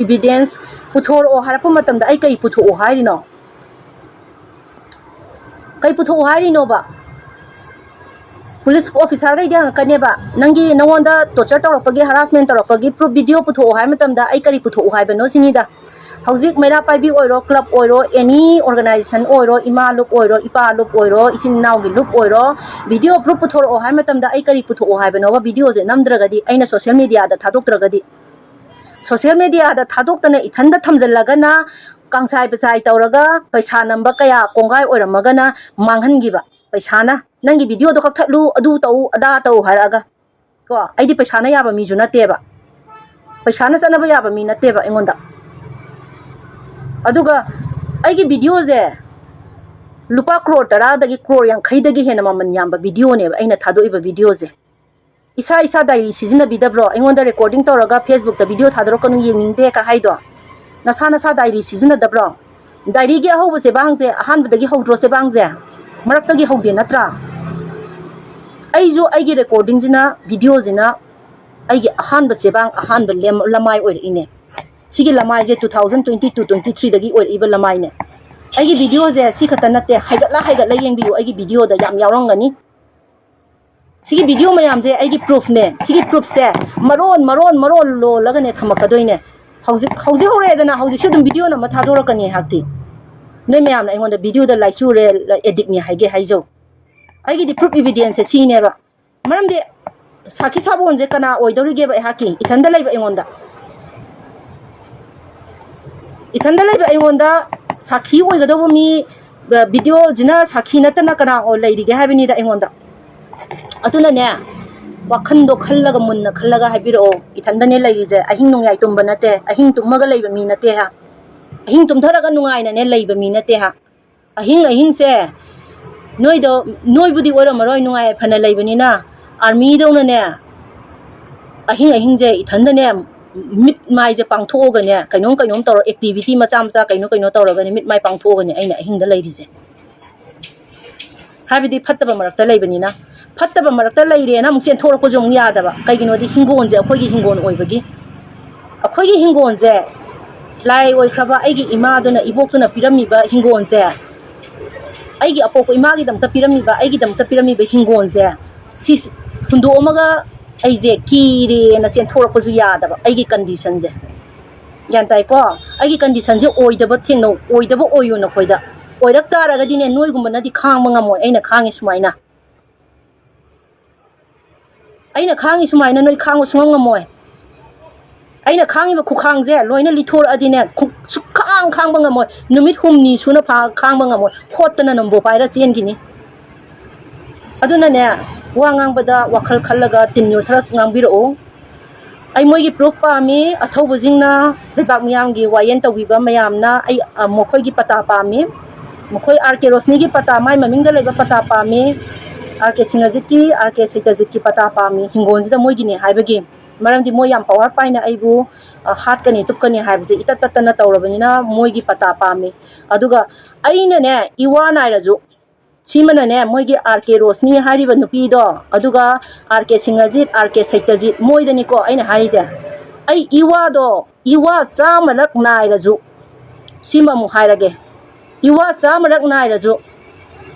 evidence ꯄꯨꯊꯣꯔꯛꯑꯣ ꯍꯥꯏꯔꯛꯄ ꯃꯇꯝꯗ ꯑꯩ ꯀꯔꯤ ꯄꯨꯊꯣꯛꯑꯣ ꯍꯥꯏꯔꯤꯅꯣ? ꯀꯩ ꯄꯨꯊꯣꯛꯑꯣ ꯍꯥꯏꯔꯤꯅꯣꯕ? Police officerꯈꯩꯗꯤ ꯍꯪꯉꯛꯀꯅꯦꯕ, ꯅꯪꯒꯤ, ꯅꯉꯣꯟꯗ torture ꯇꯧꯔꯛꯄꯒꯤ, harassment ꯇꯧꯔꯛꯄꯒꯤ proof video ꯄꯨꯊꯣꯛꯑꯣ ꯍꯥꯏꯕ ꯃꯇꯝꯗ ꯑꯩ ꯀꯔꯤ ꯄꯨꯊꯣꯛꯑꯣ ꯍꯥꯏꯕꯅꯣ ꯁꯤꯅꯤꯗ꯫ ꯍꯧꯖꯤꯛ ꯃꯩꯔꯥ ꯄꯥꯏꯕꯤ ꯑꯣꯏꯔꯣ, club ꯑꯣꯏꯔꯣ, any organization ꯑꯣꯏꯔꯣ, ꯏꯃꯥ ꯂꯨꯞ ꯑꯣꯏꯔꯣ, ꯏꯄꯥ ꯂꯨꯞ ꯑꯣꯏꯔꯣ, ꯏꯆꯤꯟ ꯏꯅꯥꯎꯒꯤ ꯂꯨꯞ ꯑꯣꯏꯔꯣ, video proof ꯄꯨꯊꯣꯔꯛꯑꯣ ꯍꯥꯏꯕ ꯃꯇꯝꯗ ꯑꯩ ꯀꯔꯤ ꯄꯨꯊꯣꯛꯑꯣ ꯍꯥꯏꯕꯅꯣꯕ? Videoꯁꯦ ꯅꯝꯗ꯭ꯔꯒꯗꯤ, ꯑꯩꯅ social mediaꯗ ꯊꯥꯗꯣꯛꯇ꯭ꯔꯒꯗꯤ, social mediaꯗ ꯊꯥꯗꯣꯛꯇꯅ ꯏꯊꯟꯗ ꯊꯝꯖꯤꯜꯂꯒꯅ ꯀꯥꯡꯁꯥꯏ ꯄꯩꯁꯥꯏ ꯇꯧꯔꯒ ꯄꯩꯁꯥ ꯅꯝꯕ ꯀꯌꯥ ꯀꯣꯡꯒꯥꯏ ꯑꯣꯏꯔꯝꯃꯒꯅ ꯃꯥꯡꯍꯟꯈꯤꯕ ꯄꯩꯁꯥꯅ, ꯅꯪꯒꯤ videoꯗꯣ ꯀꯛꯊꯠꯂꯨ, ꯑꯗꯨ ꯇꯧ, ꯑꯗꯥ ꯇꯧ ꯍꯥꯏꯔꯛꯑꯒ꯫ ꯀꯣ, ꯑꯩꯗꯤ ꯄꯩꯁꯥꯅ ꯌꯥꯕ ꯃꯤꯁꯨ ꯅꯠꯇꯦꯕ, ꯄꯩꯁꯥꯅ ꯆꯠꯅꯕ ꯌꯥꯕ ꯃꯤ ꯅꯠꯇꯦꯕ ꯑꯩꯉꯣꯟꯗ꯫ ꯑꯗꯨꯒ ꯑꯩꯒꯤ videoꯁꯦ ꯂꯨꯄꯥ crore ꯇꯔꯥꯗꯒꯤ, crore ꯌꯥꯡꯈꯩꯗꯒꯤ ꯍꯦꯟꯅ ꯃꯃꯜ ꯌꯥꯝꯕ videoꯅꯦꯕ ꯑꯩꯅ ꯊꯥꯗꯣꯛꯏꯕ videoꯁꯦ꯫ ꯏꯁꯥ ꯏꯁꯥ diary ꯁꯤꯖꯤꯟꯅꯕꯤꯗꯕ꯭ꯔꯣ? ꯑꯩꯉꯣꯟꯗ recording ꯇꯧꯔꯒ Facebookꯇ video ꯊꯥꯗꯣꯔꯛꯀꯅꯨ, ꯌꯦꯡꯅꯤꯡꯗꯦ ꯀ ꯍꯥꯏꯗꯣ? ꯅꯁꯥ ꯅꯁꯥ diary ꯁꯤꯖꯤꯟꯅꯗꯕ꯭ꯔꯣ? Diaryꯒꯤ ꯑꯍꯧꯕ ꯆꯦꯕꯥꯡꯁꯦ, ꯑꯍꯥꯟꯕꯗꯒꯤ ꯍꯧꯗ꯭ꯔꯣ ꯆꯦꯕꯥꯡꯁꯦ? ꯃꯔꯛꯇꯒꯤ ꯍꯧꯗꯦ ꯅꯠꯇ꯭ꯔꯥ? ꯑꯩꯁꯨ ꯑꯩꯒꯤ recordingꯁꯤꯅ, videoꯁꯤꯅ ꯑꯩꯒꯤ ꯑꯍꯥꯟꯕ ꯆꯦꯕꯥꯡ, ꯑꯍꯥꯟꯕ ꯂꯦꯝ-, ꯂꯃꯥꯏ ꯑꯣꯏꯔꯛꯏꯅꯦ꯫ ꯁꯤꯒꯤ ꯂꯃꯥꯏꯁꯦ two thousand twenty two twenty threeꯗꯒꯤ ꯑꯣꯏꯔꯛꯏꯕ ꯂꯃꯥꯏꯅꯦ꯫ ꯑꯩꯒꯤ videoꯁꯦ ꯁꯤ ꯈꯛꯇ ꯅꯠꯇꯦ, ꯍꯥꯏꯒꯠꯂ ꯍꯥꯏꯒꯠꯂ ꯌꯦꯡꯕꯤꯌꯨ, ꯑꯩꯒꯤ videoꯗ ꯌꯥꯝ ꯌꯥꯎꯔꯝꯒꯅꯤ꯫ ꯁꯤꯒꯤ video ꯃꯌꯥꯝꯁꯦ ꯑꯩꯒꯤ proofꯅꯦ꯫ ꯁꯤꯒꯤ proofꯁꯦ ꯃꯔꯣꯟ, ꯃꯔꯣꯟ, ꯃꯔꯣꯟ ꯂꯣꯜꯂꯒꯅꯦ ꯊꯝꯃꯛꯀꯗꯣꯏꯅꯦ꯫ ꯍꯧꯖꯤꯛ, ꯍꯧꯖꯤꯛ ꯍꯧꯔꯛꯑꯦꯗꯅ, ꯍꯧꯖꯤꯛꯁꯨ ꯑꯗꯨꯝ video ꯅꯝꯃ ꯊꯥꯗꯣꯔꯛꯀꯅꯤ ꯑꯩꯍꯥꯛꯇꯤ꯫ ꯅꯣꯏ ꯃꯌꯥꯝꯅ ꯑꯩꯉꯣꯟꯗ videoꯗ ꯂꯥꯏꯆꯨꯔꯦ, addictꯅꯦ ꯍꯥꯏꯒꯦ ꯍꯥꯏꯖꯧ꯫ ꯑꯩꯒꯤꯗꯤ proof evidenceꯁꯦ ꯁꯤꯅꯦꯕ꯫ ꯃꯔꯝꯗꯤ ꯁꯥꯈꯤ ꯁꯥꯕꯣꯟꯁꯦ ꯀꯅꯥ ꯑꯣꯏꯗꯧꯔꯤꯒꯦꯕ ꯑꯩꯍꯥꯛꯀꯤ? ꯏꯊꯟꯗ ꯂꯩꯕ ꯑꯩꯉꯣꯟꯗ꯫ ꯏꯊꯟꯗ ꯂꯩꯕ ꯑꯩꯉꯣꯟꯗ ꯁꯥꯈꯤ ꯑꯣꯏꯒꯗꯧꯕ ꯃꯤ, ꯑ, videoꯁꯤꯅ ꯁꯥꯈꯤ ꯅꯠꯇꯅ ꯀꯅꯥ ꯑꯣꯏ ꯂꯩꯔꯤꯒꯦ ꯍꯥꯏꯕꯅꯤꯗ ꯑꯩꯉꯣꯟꯗ꯫ ꯑꯗꯨꯅꯅꯦ, ꯋꯥꯈꯟꯗꯣ ꯈꯜꯂꯒ, ꯃꯨꯟꯅ ꯈꯜꯂꯒ ꯍꯥꯏꯕꯤꯔꯛꯑꯣ꯫ ꯏꯊꯟꯗꯅꯦ ꯂꯩꯔꯤꯁꯦ, ꯑꯍꯤꯡ ꯅꯣꯡꯌꯥꯏ ꯇꯨꯝꯕ ꯅꯠꯇꯦ, ꯑꯍꯤꯡ ꯇꯨꯝꯃꯒ ꯂꯩꯕ ꯃꯤ ꯅꯠꯇꯦ ꯍꯥ꯫ ꯑꯍꯤꯡ ꯇꯨꯝꯊꯔꯒ ꯅꯨꯡꯉꯥꯏꯅꯅꯦ ꯂꯩꯕ ꯃꯤ ꯅꯠꯇꯦ ꯍꯥ꯫ ꯑꯍꯤꯡ ꯑꯍꯤꯡꯁꯦ ꯅꯣꯏꯗꯣ, ꯅꯣꯏꯕꯨꯗꯤ ꯑꯣꯏꯔꯝꯃꯔꯣꯏ, ꯅꯨꯡꯉꯥꯏ ꯐꯅ ꯂꯩꯕꯅꯤꯅ꯫ ꯑꯥꯔꯃꯤꯗꯧꯅꯅꯦ ꯑꯍꯤꯡ ꯑꯍꯤꯡꯁꯦ ꯏꯊꯟꯗꯅꯦ ꯃꯤꯠ ꯃꯥꯏꯁꯦ ꯄꯥꯡꯊꯣꯛꯑꯒꯅꯦ, ꯀꯩꯅꯣꯝ ꯀꯩꯅꯣꯝ ꯇꯧꯔ, ꯑꯦꯛꯇꯤꯚꯤꯇꯤ ꯃꯆꯥ ꯃꯆꯥ ꯀꯩꯅꯣ ꯀꯩꯅꯣ ꯇꯧꯔꯒꯅꯦ ꯃꯤꯠ ꯃꯥꯏ ꯄꯥꯡꯊꯣꯛꯑꯒꯅꯦ ꯑꯩꯅ ꯑꯍꯤꯡꯗ ꯂꯩꯔꯤꯁꯦ꯫ ꯍꯥꯏꯕꯗꯤ ꯐꯠꯇꯕ ꯃꯔꯛꯇ ꯂꯩꯕꯅꯤꯅ꯫ ꯐꯠꯇꯕ ꯃꯔꯛꯇ ꯂꯩꯔꯦꯅ ꯑꯃꯨꯛ ꯆꯦꯟꯊꯣꯔꯛꯄꯁꯨ ꯑꯃꯨꯛ ꯌꯥꯗꯕ꯫ ꯀꯩꯒꯤꯅꯣꯗꯤ ꯍꯤꯡꯒꯣꯜꯁꯦ ꯑꯩꯈꯣꯏꯒꯤ ꯍꯤꯡꯒꯣꯜ ꯑꯣꯏꯕꯒꯤ꯫ ꯑꯩꯈꯣꯏꯒꯤ ꯍꯤꯡꯒꯣꯜꯁꯦ ꯂꯥꯏ ꯑꯣꯏꯈ꯭ꯔꯕ ꯑꯩꯒꯤ ꯏꯃꯥꯗꯨꯅ, ꯏꯕꯣꯛꯇꯨꯅ ꯄꯤꯔꯝꯃꯤꯕ ꯍꯤꯡꯒꯣꯜꯁꯦ, ꯑꯩꯒꯤ ꯑꯄꯣꯛꯄ ꯏꯃꯥꯒꯤꯗꯃꯛꯇ ꯄꯤꯔꯝꯃꯤꯕ, ꯑꯩꯒꯤꯗꯃꯛꯇ ꯄꯤꯔꯝꯃꯤꯕ ꯍꯤꯡꯒꯣꯜꯁꯦ, ꯁꯤ ꯍꯨꯟꯗꯣꯛꯑꯝꯃꯒ ꯑꯩꯁꯦ ꯀꯤꯔꯦꯅ ꯆꯦꯟꯊꯣꯔꯛꯄꯁꯨ ꯌꯥꯗꯕ, ꯑꯩꯒꯤ ꯀꯟꯗꯤꯁꯟꯁꯦ꯫ ꯒ꯭ꯌꯥꯟ ꯇꯥꯏꯀꯣ? ꯑꯩꯒꯤ ꯀꯟꯗꯤꯁꯟꯁꯦ ꯑꯣꯏꯗꯕ ꯊꯦꯡꯅꯧ, ꯑꯣꯏꯗꯕ ꯑꯣꯏꯌꯨ ꯅꯈꯣꯏꯗ꯫ ꯑꯣꯏꯔꯛ ꯇꯥꯔꯒꯗꯤꯅꯦ, ꯅꯣꯏꯒꯨꯝꯕꯅꯗꯤ ꯈꯥꯡꯕ ꯉꯝꯃꯣꯏ ꯑꯩꯅ ꯈꯥꯡꯉꯤ ꯁꯨꯃꯥꯏꯅ꯫ ꯑꯩꯅ ꯈꯥꯡꯉꯤ ꯁꯨꯃꯥꯏꯅ ꯅꯣꯏ ꯈꯥꯡꯕ ꯁꯨꯡꯉꯝ ꯉꯝꯃꯣꯏ꯫ ꯑꯩꯅ ꯈꯥꯡꯉꯤꯕ ꯈꯨꯈꯥꯡꯁꯦ ꯂꯣꯏꯅ ꯂꯤꯊꯣꯔꯛꯑꯗꯤꯅꯦ, ꯈꯨ-, ꯁꯨꯛꯈꯥꯡ ꯈꯥꯡꯕ ꯉꯝꯃꯣꯏ꯫ ꯅꯨꯃꯤꯠ ꯍꯨꯝꯅꯤ ꯁꯨꯅ ꯐꯥ-, ꯈꯥꯡꯕ ꯉꯝꯃꯣꯏ꯫ ꯍꯣꯠꯇꯅ ꯅꯝꯕꯣ ꯄꯥꯏꯔ ꯆꯦꯟꯈꯤꯅꯤ꯫ ꯑꯗꯨꯅꯅꯦ, ꯋꯥ ꯉꯥꯡꯕꯗ ꯋꯥꯈꯜ ꯈꯜꯂꯒ ꯇꯤꯟ ꯌꯣꯠꯊꯔ ꯉꯥꯡꯕꯤꯔꯛꯎ꯫ ꯑꯩ ꯃꯣꯏꯒꯤ ꯄ꯭ꯔꯨꯐ ꯄꯥꯝꯃꯤ꯫ ꯑꯊꯧꯕꯁꯤꯡꯅ ꯂꯩꯕꯥꯛ ꯃꯤꯌꯥꯝꯒꯤ ꯋꯥꯌꯦꯜ ꯇꯧꯕꯤꯕ ꯃꯌꯥꯝꯅ ꯑꯩ, ꯑ, ꯃꯈꯣꯏꯒꯤ ꯄꯇꯥ ꯄꯥꯝꯃꯤ꯫ ꯃꯈꯣꯏ ꯑꯥꯔ ꯀꯦ ꯔꯣꯁꯅꯤꯒꯤ ꯄꯇꯥ, ꯃꯥꯏ ꯃꯃꯤꯡꯗ ꯂꯩꯕ ꯄꯇꯥ ꯄꯥꯝꯃꯤ꯫ ꯑꯥꯔ ꯀꯦ ꯁꯤꯡꯍꯖꯤꯠꯀꯤ, ꯑꯥꯔ ꯀꯦ ꯁꯩꯇꯖꯤꯠꯀꯤ ꯄꯇꯥ ꯄꯥꯝꯃꯤ꯫ ꯍꯤꯡꯒꯣꯜꯁꯤꯗ ꯃꯣꯏꯒꯤꯅꯤ ꯍꯥꯏꯕꯒꯤ꯫ ꯃꯔꯝꯗꯤ ꯃꯣꯏ ꯌꯥꯝ ꯄꯋꯥꯔ ꯄꯥꯏꯅ ꯑꯩꯕꯨ, ꯑ, ꯍꯥꯠꯀꯅꯤ, ꯇꯨꯞꯀꯅꯤ ꯍꯥꯏꯕꯁꯦ ꯏꯇꯠ ꯇꯠꯇꯅ ꯇꯧꯔꯕꯅꯤꯅ ꯃꯣꯏꯒꯤ ꯄꯇꯥ ꯄꯥꯝꯃꯤ꯫ ꯑꯗꯨꯒ ꯑꯩꯅꯅꯦ, ꯏꯋꯥ ꯅꯥꯏꯔꯁꯨ, ꯁꯤꯃꯅꯅꯦ, ꯃꯣꯏꯒꯤ ꯑꯥꯔ ꯀꯦ ꯔꯣꯁꯅꯤ ꯍꯥꯏꯔꯤꯕ ꯅꯨꯄꯤꯗꯣ, ꯑꯗꯨꯒ ꯑꯥꯔ ꯀꯦ ꯁꯤꯡꯍꯖꯤꯠ, ꯑꯥꯔ ꯀꯦ ꯁꯩꯇꯖꯤꯠ, ꯃꯣꯏꯗꯅꯤꯀꯣ ꯑꯩꯅ ꯍꯥꯏꯔꯤꯁꯦ꯫ ꯑꯩ ꯏꯋꯥꯗꯣ, ꯏꯋꯥ ꯆꯥꯝꯃꯔꯛ ꯅꯥꯏꯔꯁꯨ, ꯁꯤꯃ ꯑꯃꯨꯛ ꯍꯥꯏꯔꯒꯦ, ꯏꯋꯥ ꯆꯥꯝꯃꯔꯛ ꯅꯥꯏꯔꯁꯨ,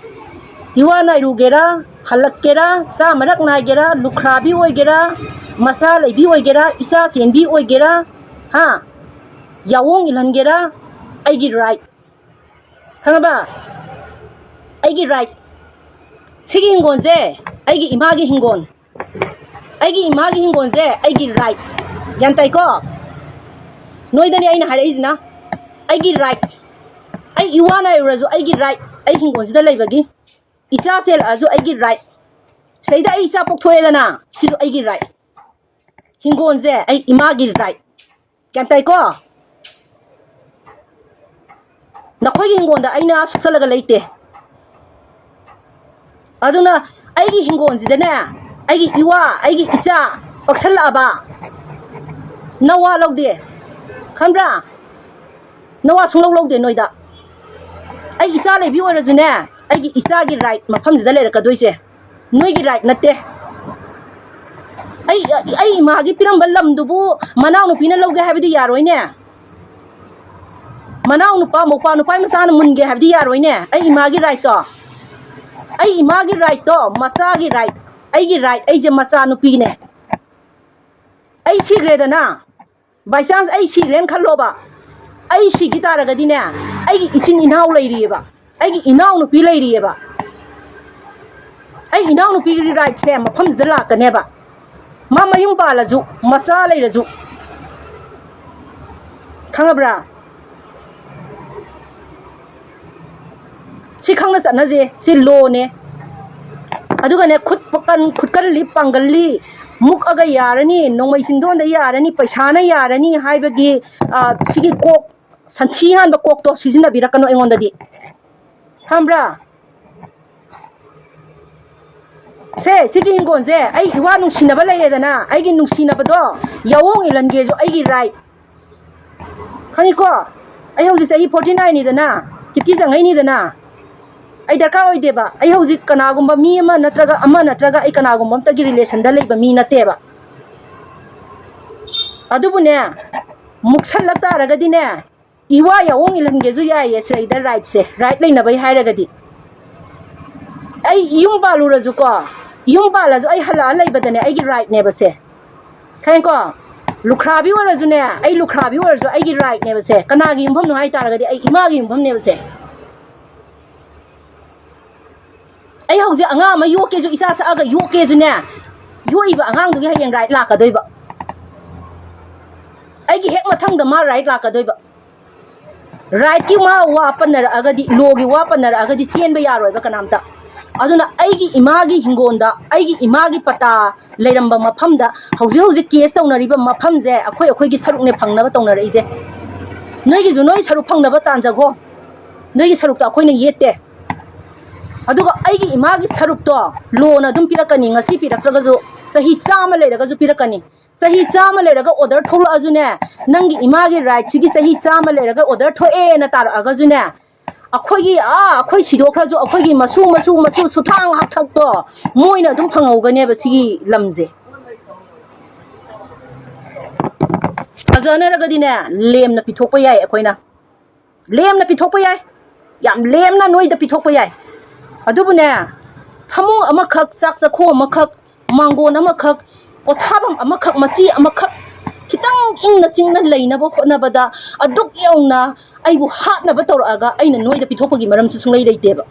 ꯏꯋꯥ ꯅꯥꯏꯔꯨꯒꯦꯔꯥ, ꯍꯜꯂꯛꯀꯦꯔꯥ, ꯆꯥꯝꯃꯔꯛ ꯅꯥꯏꯒꯦꯔꯥ, ꯂꯨꯈ꯭ꯔꯥꯕꯤ ꯑꯣꯏꯒꯦꯔꯥ, ꯃꯆꯥ ꯂꯩꯕꯤ ꯑꯣꯏꯒꯦꯔꯥ, ꯏꯆꯥ ꯆꯦꯟꯕꯤ ꯑꯣꯏꯒꯦꯔꯥ, ꯍꯥ, ꯌꯥꯑꯣꯡ ꯏꯜꯍꯟꯒꯦꯔꯥ, ꯑꯩꯒꯤ ꯔꯥꯏꯠ꯫ ꯈꯪꯉꯕ? ꯑꯩꯒꯤ ꯔꯥꯏꯠ꯫ ꯁꯤꯒꯤ ꯍꯤꯡꯒꯣꯜꯁꯦ ꯑꯩꯒꯤ ꯏꯃꯥꯒꯤ ꯍꯤꯡꯒꯣꯜ꯫ ꯑꯩꯒꯤ ꯏꯃꯥꯒꯤ ꯍꯤꯡꯒꯣꯜꯁꯦ ꯑꯩꯒꯤ ꯔꯥꯏꯠ꯫ ꯒ꯭ꯌꯥꯟ ꯇꯥꯏꯀꯣ? ꯅꯣꯏꯗꯅꯦ ꯑꯩꯅ ꯍꯥꯏꯔꯛꯏꯁꯤꯅ꯫ ꯑꯩꯒꯤ ꯔꯥꯏꯠ꯫ ꯑꯩ ꯏꯋꯥ ꯅꯥꯏꯔꯨꯔꯁꯨ ꯑꯩꯒꯤ ꯔꯥꯏꯠ꯫ ꯑꯩ ꯍꯤꯡꯒꯣꯜꯁꯤꯗ ꯂꯩꯕꯒꯤ꯫ ꯏꯆꯥ ꯆꯦꯜꯂꯛꯑꯁꯨ ꯑꯩꯒꯤ ꯔꯥꯏꯠ꯫ ꯁꯤꯗꯩꯗ ꯑꯩ ꯏꯆꯥ ꯄꯣꯛꯊꯣꯛꯑꯦꯗꯅ, ꯁꯤꯁꯨ ꯑꯩꯒꯤ right꯫ ꯍꯤꯡꯒꯣꯜꯁꯦ ꯑꯩ ꯏꯃꯥꯒꯤ right꯫ ꯒ꯭ꯌꯥꯟ ꯇꯥꯏꯀꯣ? ꯅꯈꯣꯏꯒꯤ ꯍꯤꯡꯒꯣꯜꯗ ꯑꯩꯅ ꯁꯨꯛꯆꯜꯂꯒ ꯂꯩꯇꯦ꯫ ꯑꯗꯨꯅ ꯑꯩꯒꯤ ꯍꯤꯡꯒꯣꯜꯁꯤꯗꯅꯦ, ꯑꯩꯒꯤ ꯏꯋꯥ, ꯑꯩꯒꯤ ꯏꯆꯥ ꯄꯛꯁꯜꯂꯛꯑꯕ, ꯅꯋꯥ ꯂꯧꯗꯦ꯫ ꯈꯪꯕ꯭ꯔꯥ? ꯅꯋꯥ ꯁꯨꯡꯂꯧ ꯂꯧꯗꯦ ꯅꯣꯏꯗ꯫ ꯑꯩ ꯏꯆꯥ ꯂꯩꯕꯤ ꯑꯣꯏꯔꯁꯨꯅꯦ, ꯑꯩꯒꯤ ꯏꯆꯥꯒꯤ right ꯃꯐꯝꯁꯤꯗ ꯂꯩꯔꯛꯀꯗꯣꯏꯁꯦ꯫ ꯅꯣꯏꯒꯤ right ꯅꯠꯇꯦ꯫ ꯑꯩ, ꯑꯩ ꯏꯃꯥꯒꯤ ꯄꯤꯔꯝꯕ ꯂꯝꯗꯨꯕꯨ ꯃꯅꯥꯎꯅꯨꯄꯤꯅ ꯂꯧꯒꯦ ꯍꯥꯏꯕꯗꯤ ꯌꯥꯔꯣꯏꯅꯦ꯫ ꯃꯅꯥꯎ ꯅꯨꯄꯥ, ꯃꯧꯄꯥ ꯅꯨꯄꯥ ꯃꯆꯥꯅ ꯃꯨꯟꯒꯦ ꯍꯥꯏꯕꯗꯤ ꯌꯥꯔꯣꯏꯅꯦ꯫ ꯑꯩ ꯏꯃꯥꯒꯤ rightꯇꯣ, ꯑꯩ ꯏꯃꯥꯒꯤ rightꯇꯣ, ꯃꯆꯥꯒꯤ right, ꯑꯩꯒꯤ right, ꯑꯩꯁꯦ ꯃꯆꯥ ꯅꯨꯄꯤꯅꯦ꯫ ꯑꯩ ꯁꯤꯈ꯭ꯔꯦꯗꯅ, by chance ꯑꯩ ꯁꯤꯈ꯭ꯔꯦꯅ ꯈꯜꯂꯣꯕ, ꯑꯩ ꯁꯤꯈꯤ ꯇꯥꯔꯒꯗꯤꯅꯦ, ꯑꯩꯒꯤ ꯏꯆꯤꯟ ꯏꯅꯥꯎ ꯂꯩꯔꯤꯑꯕ, ꯑꯩꯒꯤ ꯏꯅꯥꯎꯅꯨꯄꯤ ꯂꯩꯔꯤꯑꯕ꯫ ꯑꯩ ꯏꯅꯥꯎꯅꯨꯄꯤꯒꯤ rightꯁꯦ ꯃꯐꯝꯁꯤꯗ ꯂꯥꯛꯀꯅꯦꯕ꯫ ꯃꯥ ꯃꯌꯨꯝ ꯄꯥꯜꯂꯁꯨ, ꯃꯆꯥ ꯂꯩꯔꯁꯨ꯫ ꯈꯪꯉꯕ꯭ꯔꯥ? ꯁꯤ ꯈꯪꯅ ꯆꯠꯅꯁꯦ, ꯁꯤ lawꯅꯦ꯫ ꯑꯗꯨꯒꯅꯦ, ꯈꯨꯠ ꯄꯀꯟ, ꯈꯨꯠꯀꯜꯂꯤ, ꯄꯥꯡꯒꯜꯂꯤ, ꯃꯨꯛꯑꯒ ꯌꯥꯔꯅꯤ, ꯅꯣꯡꯃꯩ ꯆꯤꯟꯗꯣꯟꯗ ꯌꯥꯔꯅꯤ, ꯄꯩꯁꯥꯅ ꯌꯥꯔꯅꯤ ꯍꯥꯏꯕꯒꯤ, ꯑ, ꯁꯤꯒꯤ ꯀꯣꯛ, ꯁꯟꯊꯤ ꯍꯥꯟꯕ ꯀꯣꯛꯇꯣ ꯁꯤꯖꯤꯟꯅꯕꯤꯔꯛꯀꯅꯨ ꯑꯩꯉꯣꯟꯗꯗꯤ꯫ ꯈꯪꯕ꯭ꯔꯥ? ꯁꯦ, ꯁꯤꯒꯤ ꯍꯤꯡꯒꯣꯜꯁꯦ ꯑꯩ ꯏꯋꯥ ꯅꯨꯡꯁꯤꯅꯕ ꯂꯩꯔꯦꯗꯅ, ꯑꯩꯒꯤ ꯅꯨꯡꯁꯤꯅꯕꯗꯣ ꯌꯥꯑꯣꯡ ꯏꯜꯍꯟꯒꯦꯁꯨ ꯑꯩꯒꯤ right꯫ ꯈꯪꯉꯤꯀꯣ? ꯑꯩ ꯍꯧꯖꯤꯛ ꯆꯍꯤ forty nineꯅꯤꯗꯅ, fifty ꯆꯪꯉꯛꯏꯅꯤꯗꯅ, ꯑꯩ ꯗꯔꯀꯥꯔ ꯑꯣꯏꯗꯦꯕ꯫ ꯑꯩ ꯍꯧꯖꯤꯛ ꯀꯅꯥꯒꯨꯝꯕ ꯃꯤ ꯑꯃ ꯅꯠꯇ꯭ꯔꯒ ꯑꯃ ꯅꯠꯇ꯭ꯔꯒ ꯑꯩ ꯀꯅꯥꯒꯨꯝꯕ ꯑꯝꯇꯒꯤ relationꯗ ꯂꯩꯕ ꯃꯤ ꯅꯠꯇꯦꯕ꯫ ꯑꯗꯨꯕꯨꯅꯦ, ꯃꯨꯛꯁꯜꯂꯛ ꯇꯥꯔꯒꯗꯤꯅꯦ, ꯏꯋꯥ ꯌꯥꯑꯣꯡ ꯏꯜꯍꯟꯒꯦꯁꯨ ꯌꯥꯏꯌꯦ ꯁꯤꯗꯩꯗ rightꯁꯦ, right ꯂꯩꯅꯕꯩ ꯍꯥꯏꯔꯒꯗꯤ꯫ ꯑꯩ ꯌꯨꯝ ꯄꯥꯜꯂꯨꯔꯁꯨꯀꯣ, ꯌꯨꯝ ꯄꯥꯜꯂꯁꯨ ꯑꯩ ꯍꯜꯂꯛꯑ ꯂꯩꯕꯗꯅꯦ ꯑꯩꯒꯤ rightꯅꯦꯕ ꯁꯦ꯫ ꯈꯪꯉꯦꯀꯣ? ꯂꯨꯈ꯭ꯔꯥꯕꯤ ꯑꯣꯏꯔꯁꯨꯅꯦ, ꯑꯩ ꯂꯨꯈ꯭ꯔꯥꯕꯤ ꯑꯣꯏꯔꯁꯨ ꯑꯩꯒꯤ rightꯅꯦꯕ ꯁꯦ꯫ ꯀꯅꯥꯒꯤ ꯌꯨꯝꯐꯝꯅꯣ ꯍꯥꯏ ꯇꯥꯔꯒꯗꯤ ꯑꯩ ꯏꯃꯥꯒꯤ ꯌꯨꯝꯐꯝꯅꯦꯕ ꯁꯦ꯫ ꯑꯩ ꯍꯧꯖꯤꯛ ꯑꯉꯥꯡ ꯑꯃ ꯌꯣꯛꯀꯦꯁꯨ, ꯏꯆꯥ ꯁꯛꯑꯒ ꯌꯣꯛꯀꯦꯁꯨꯅꯦ, ꯌꯣꯛꯏꯕ ꯑꯉꯥꯡꯗꯨꯒꯤ ꯍꯌꯦꯡ right ꯂꯥꯛꯀꯗꯣꯏꯕ꯫ ꯑꯩꯒꯤ ꯍꯦꯛ ꯃꯊꯪꯗ ꯃꯥ right ꯂꯥꯛꯀꯗꯣꯏꯕ꯫ Rightꯀꯤ ꯃꯥ ꯋꯥ ꯄꯟꯅꯔꯛꯑꯒꯗꯤ, lawꯒꯤ ꯋꯥ ꯄꯟꯅꯔꯛꯑꯒꯗꯤ ꯆꯦꯟꯕ ꯌꯥꯔꯣꯏꯕ ꯀꯅꯥꯝꯇ꯫ ꯑꯗꯨꯅ ꯑꯩꯒꯤ ꯏꯃꯥꯒꯤ ꯍꯤꯡꯒꯣꯜꯗ, ꯑꯩꯒꯤ ꯏꯃꯥꯒꯤ ꯄꯇꯥ ꯂꯩꯔꯝꯕ ꯃꯐꯝꯗ ꯍꯧꯖꯤꯛ ꯍꯧꯖꯤꯛ ꯀꯦꯁ ꯇꯧꯅꯔꯤꯕ ꯃꯐꯝꯁꯦ ꯑꯩꯈꯣꯏ ꯑꯩꯈꯣꯏꯒꯤ ꯁꯔꯨꯛꯅꯦ ꯐꯪꯅꯕ ꯇꯧꯅꯔꯛꯏꯁꯦ꯫ ꯅꯣꯏꯒꯤꯁꯨ ꯅꯣꯏ ꯁꯔꯨꯛ ꯐꯪꯅꯕ ꯇꯥꯟꯖꯈꯣ꯫ ꯅꯣꯏꯒꯤ ꯁꯔꯨꯛꯇꯣ ꯑꯩꯈꯣꯏꯅ ꯌꯦꯠꯇꯦ꯫ ꯑꯗꯨꯒ ꯑꯩꯒꯤ ꯏꯃꯥꯒꯤ ꯁꯔꯨꯛꯇꯣ ꯂꯣꯅ ꯑꯗꯨꯝ ꯄꯤꯔꯛꯀꯅꯤ, ꯉꯁꯤ ꯄꯤꯔꯛꯇ꯭ꯔꯒꯁꯨ ꯆꯍꯤ ꯆꯥꯝꯃ ꯂꯩꯔꯒꯁꯨ ꯄꯤꯔꯛꯀꯅꯤ꯫ ꯆꯍꯤ ꯆꯥꯝꯃ ꯂꯩꯔꯒ ꯑꯣꯔꯗꯔ ꯊꯣꯛꯂꯛꯑꯁꯨꯅꯦ, ꯅꯪꯒꯤ ꯏꯃꯥꯒꯤ ꯔꯥꯏꯠꯁꯤꯒꯤ ꯆꯍꯤ ꯆꯥꯝꯃ ꯂꯩꯔꯒ ꯑꯣꯔꯗꯔ ꯊꯣꯛꯑꯦꯅ ꯇꯥꯔꯛꯑꯒꯁꯨꯅꯦ, ꯑꯩꯈꯣꯏꯒꯤ, ꯑꯥ, ꯑꯩꯈꯣꯏ ꯁꯤꯗꯣꯛꯈ꯭ꯔꯁꯨ ꯑꯩꯈꯣꯏꯒꯤ ꯃꯁꯨ, ꯃꯁꯨ, ꯃꯁꯨ ꯁꯨꯊꯥꯡ ꯍꯥꯛꯊꯛꯇꯣ ꯃꯣꯏꯅ ꯑꯗꯨꯝ ꯐꯪꯍꯧꯒꯅꯦꯕ ꯁꯤꯒꯤ ꯂꯝꯁꯦ꯫ ꯐꯖꯅꯔꯒꯗꯤꯅꯦ, ꯂꯦꯝꯅ ꯄꯤꯊꯣꯛꯄ ꯌꯥꯏ ꯑꯩꯈꯣꯏꯅ꯫ ꯂꯦꯝꯅ ꯄꯤꯊꯣꯛꯄ ꯌꯥꯏ꯫ ꯌꯥꯝ ꯂꯦꯝꯅ ꯅꯣꯏꯗ ꯄꯤꯊꯣꯛꯄ ꯌꯥꯏ꯫ ꯑꯗꯨꯕꯨꯅꯦ, ꯐꯃꯨꯡ ꯑꯃꯈꯛ, ꯆꯥꯛ ꯆꯥꯛꯈꯣꯝ ꯑꯃꯈꯛ, ꯃꯥꯡꯒꯣꯟ ꯑꯃꯈꯛ, ꯄꯣꯊꯥꯐꯝ ꯑꯃꯈꯛ, ꯃꯆꯤ ꯑꯃꯈꯛ, ꯈꯤꯇꯪ ꯏꯪꯅ ꯆꯤꯛꯅ ꯂꯩꯅꯕ ꯍꯣꯠꯅꯕꯗ ꯑꯗꯨꯛ ꯌꯧꯅ ꯑꯩꯕꯨ ꯍꯥꯠꯅꯕ ꯇꯧꯔꯛꯑꯒ ꯑꯩꯅ ꯅꯣꯏꯗ ꯄꯤꯊꯣꯛꯄꯒꯤ ꯃꯔꯝꯁꯨ ꯁꯨꯡꯂꯩ ꯂꯩꯇꯦꯕ꯫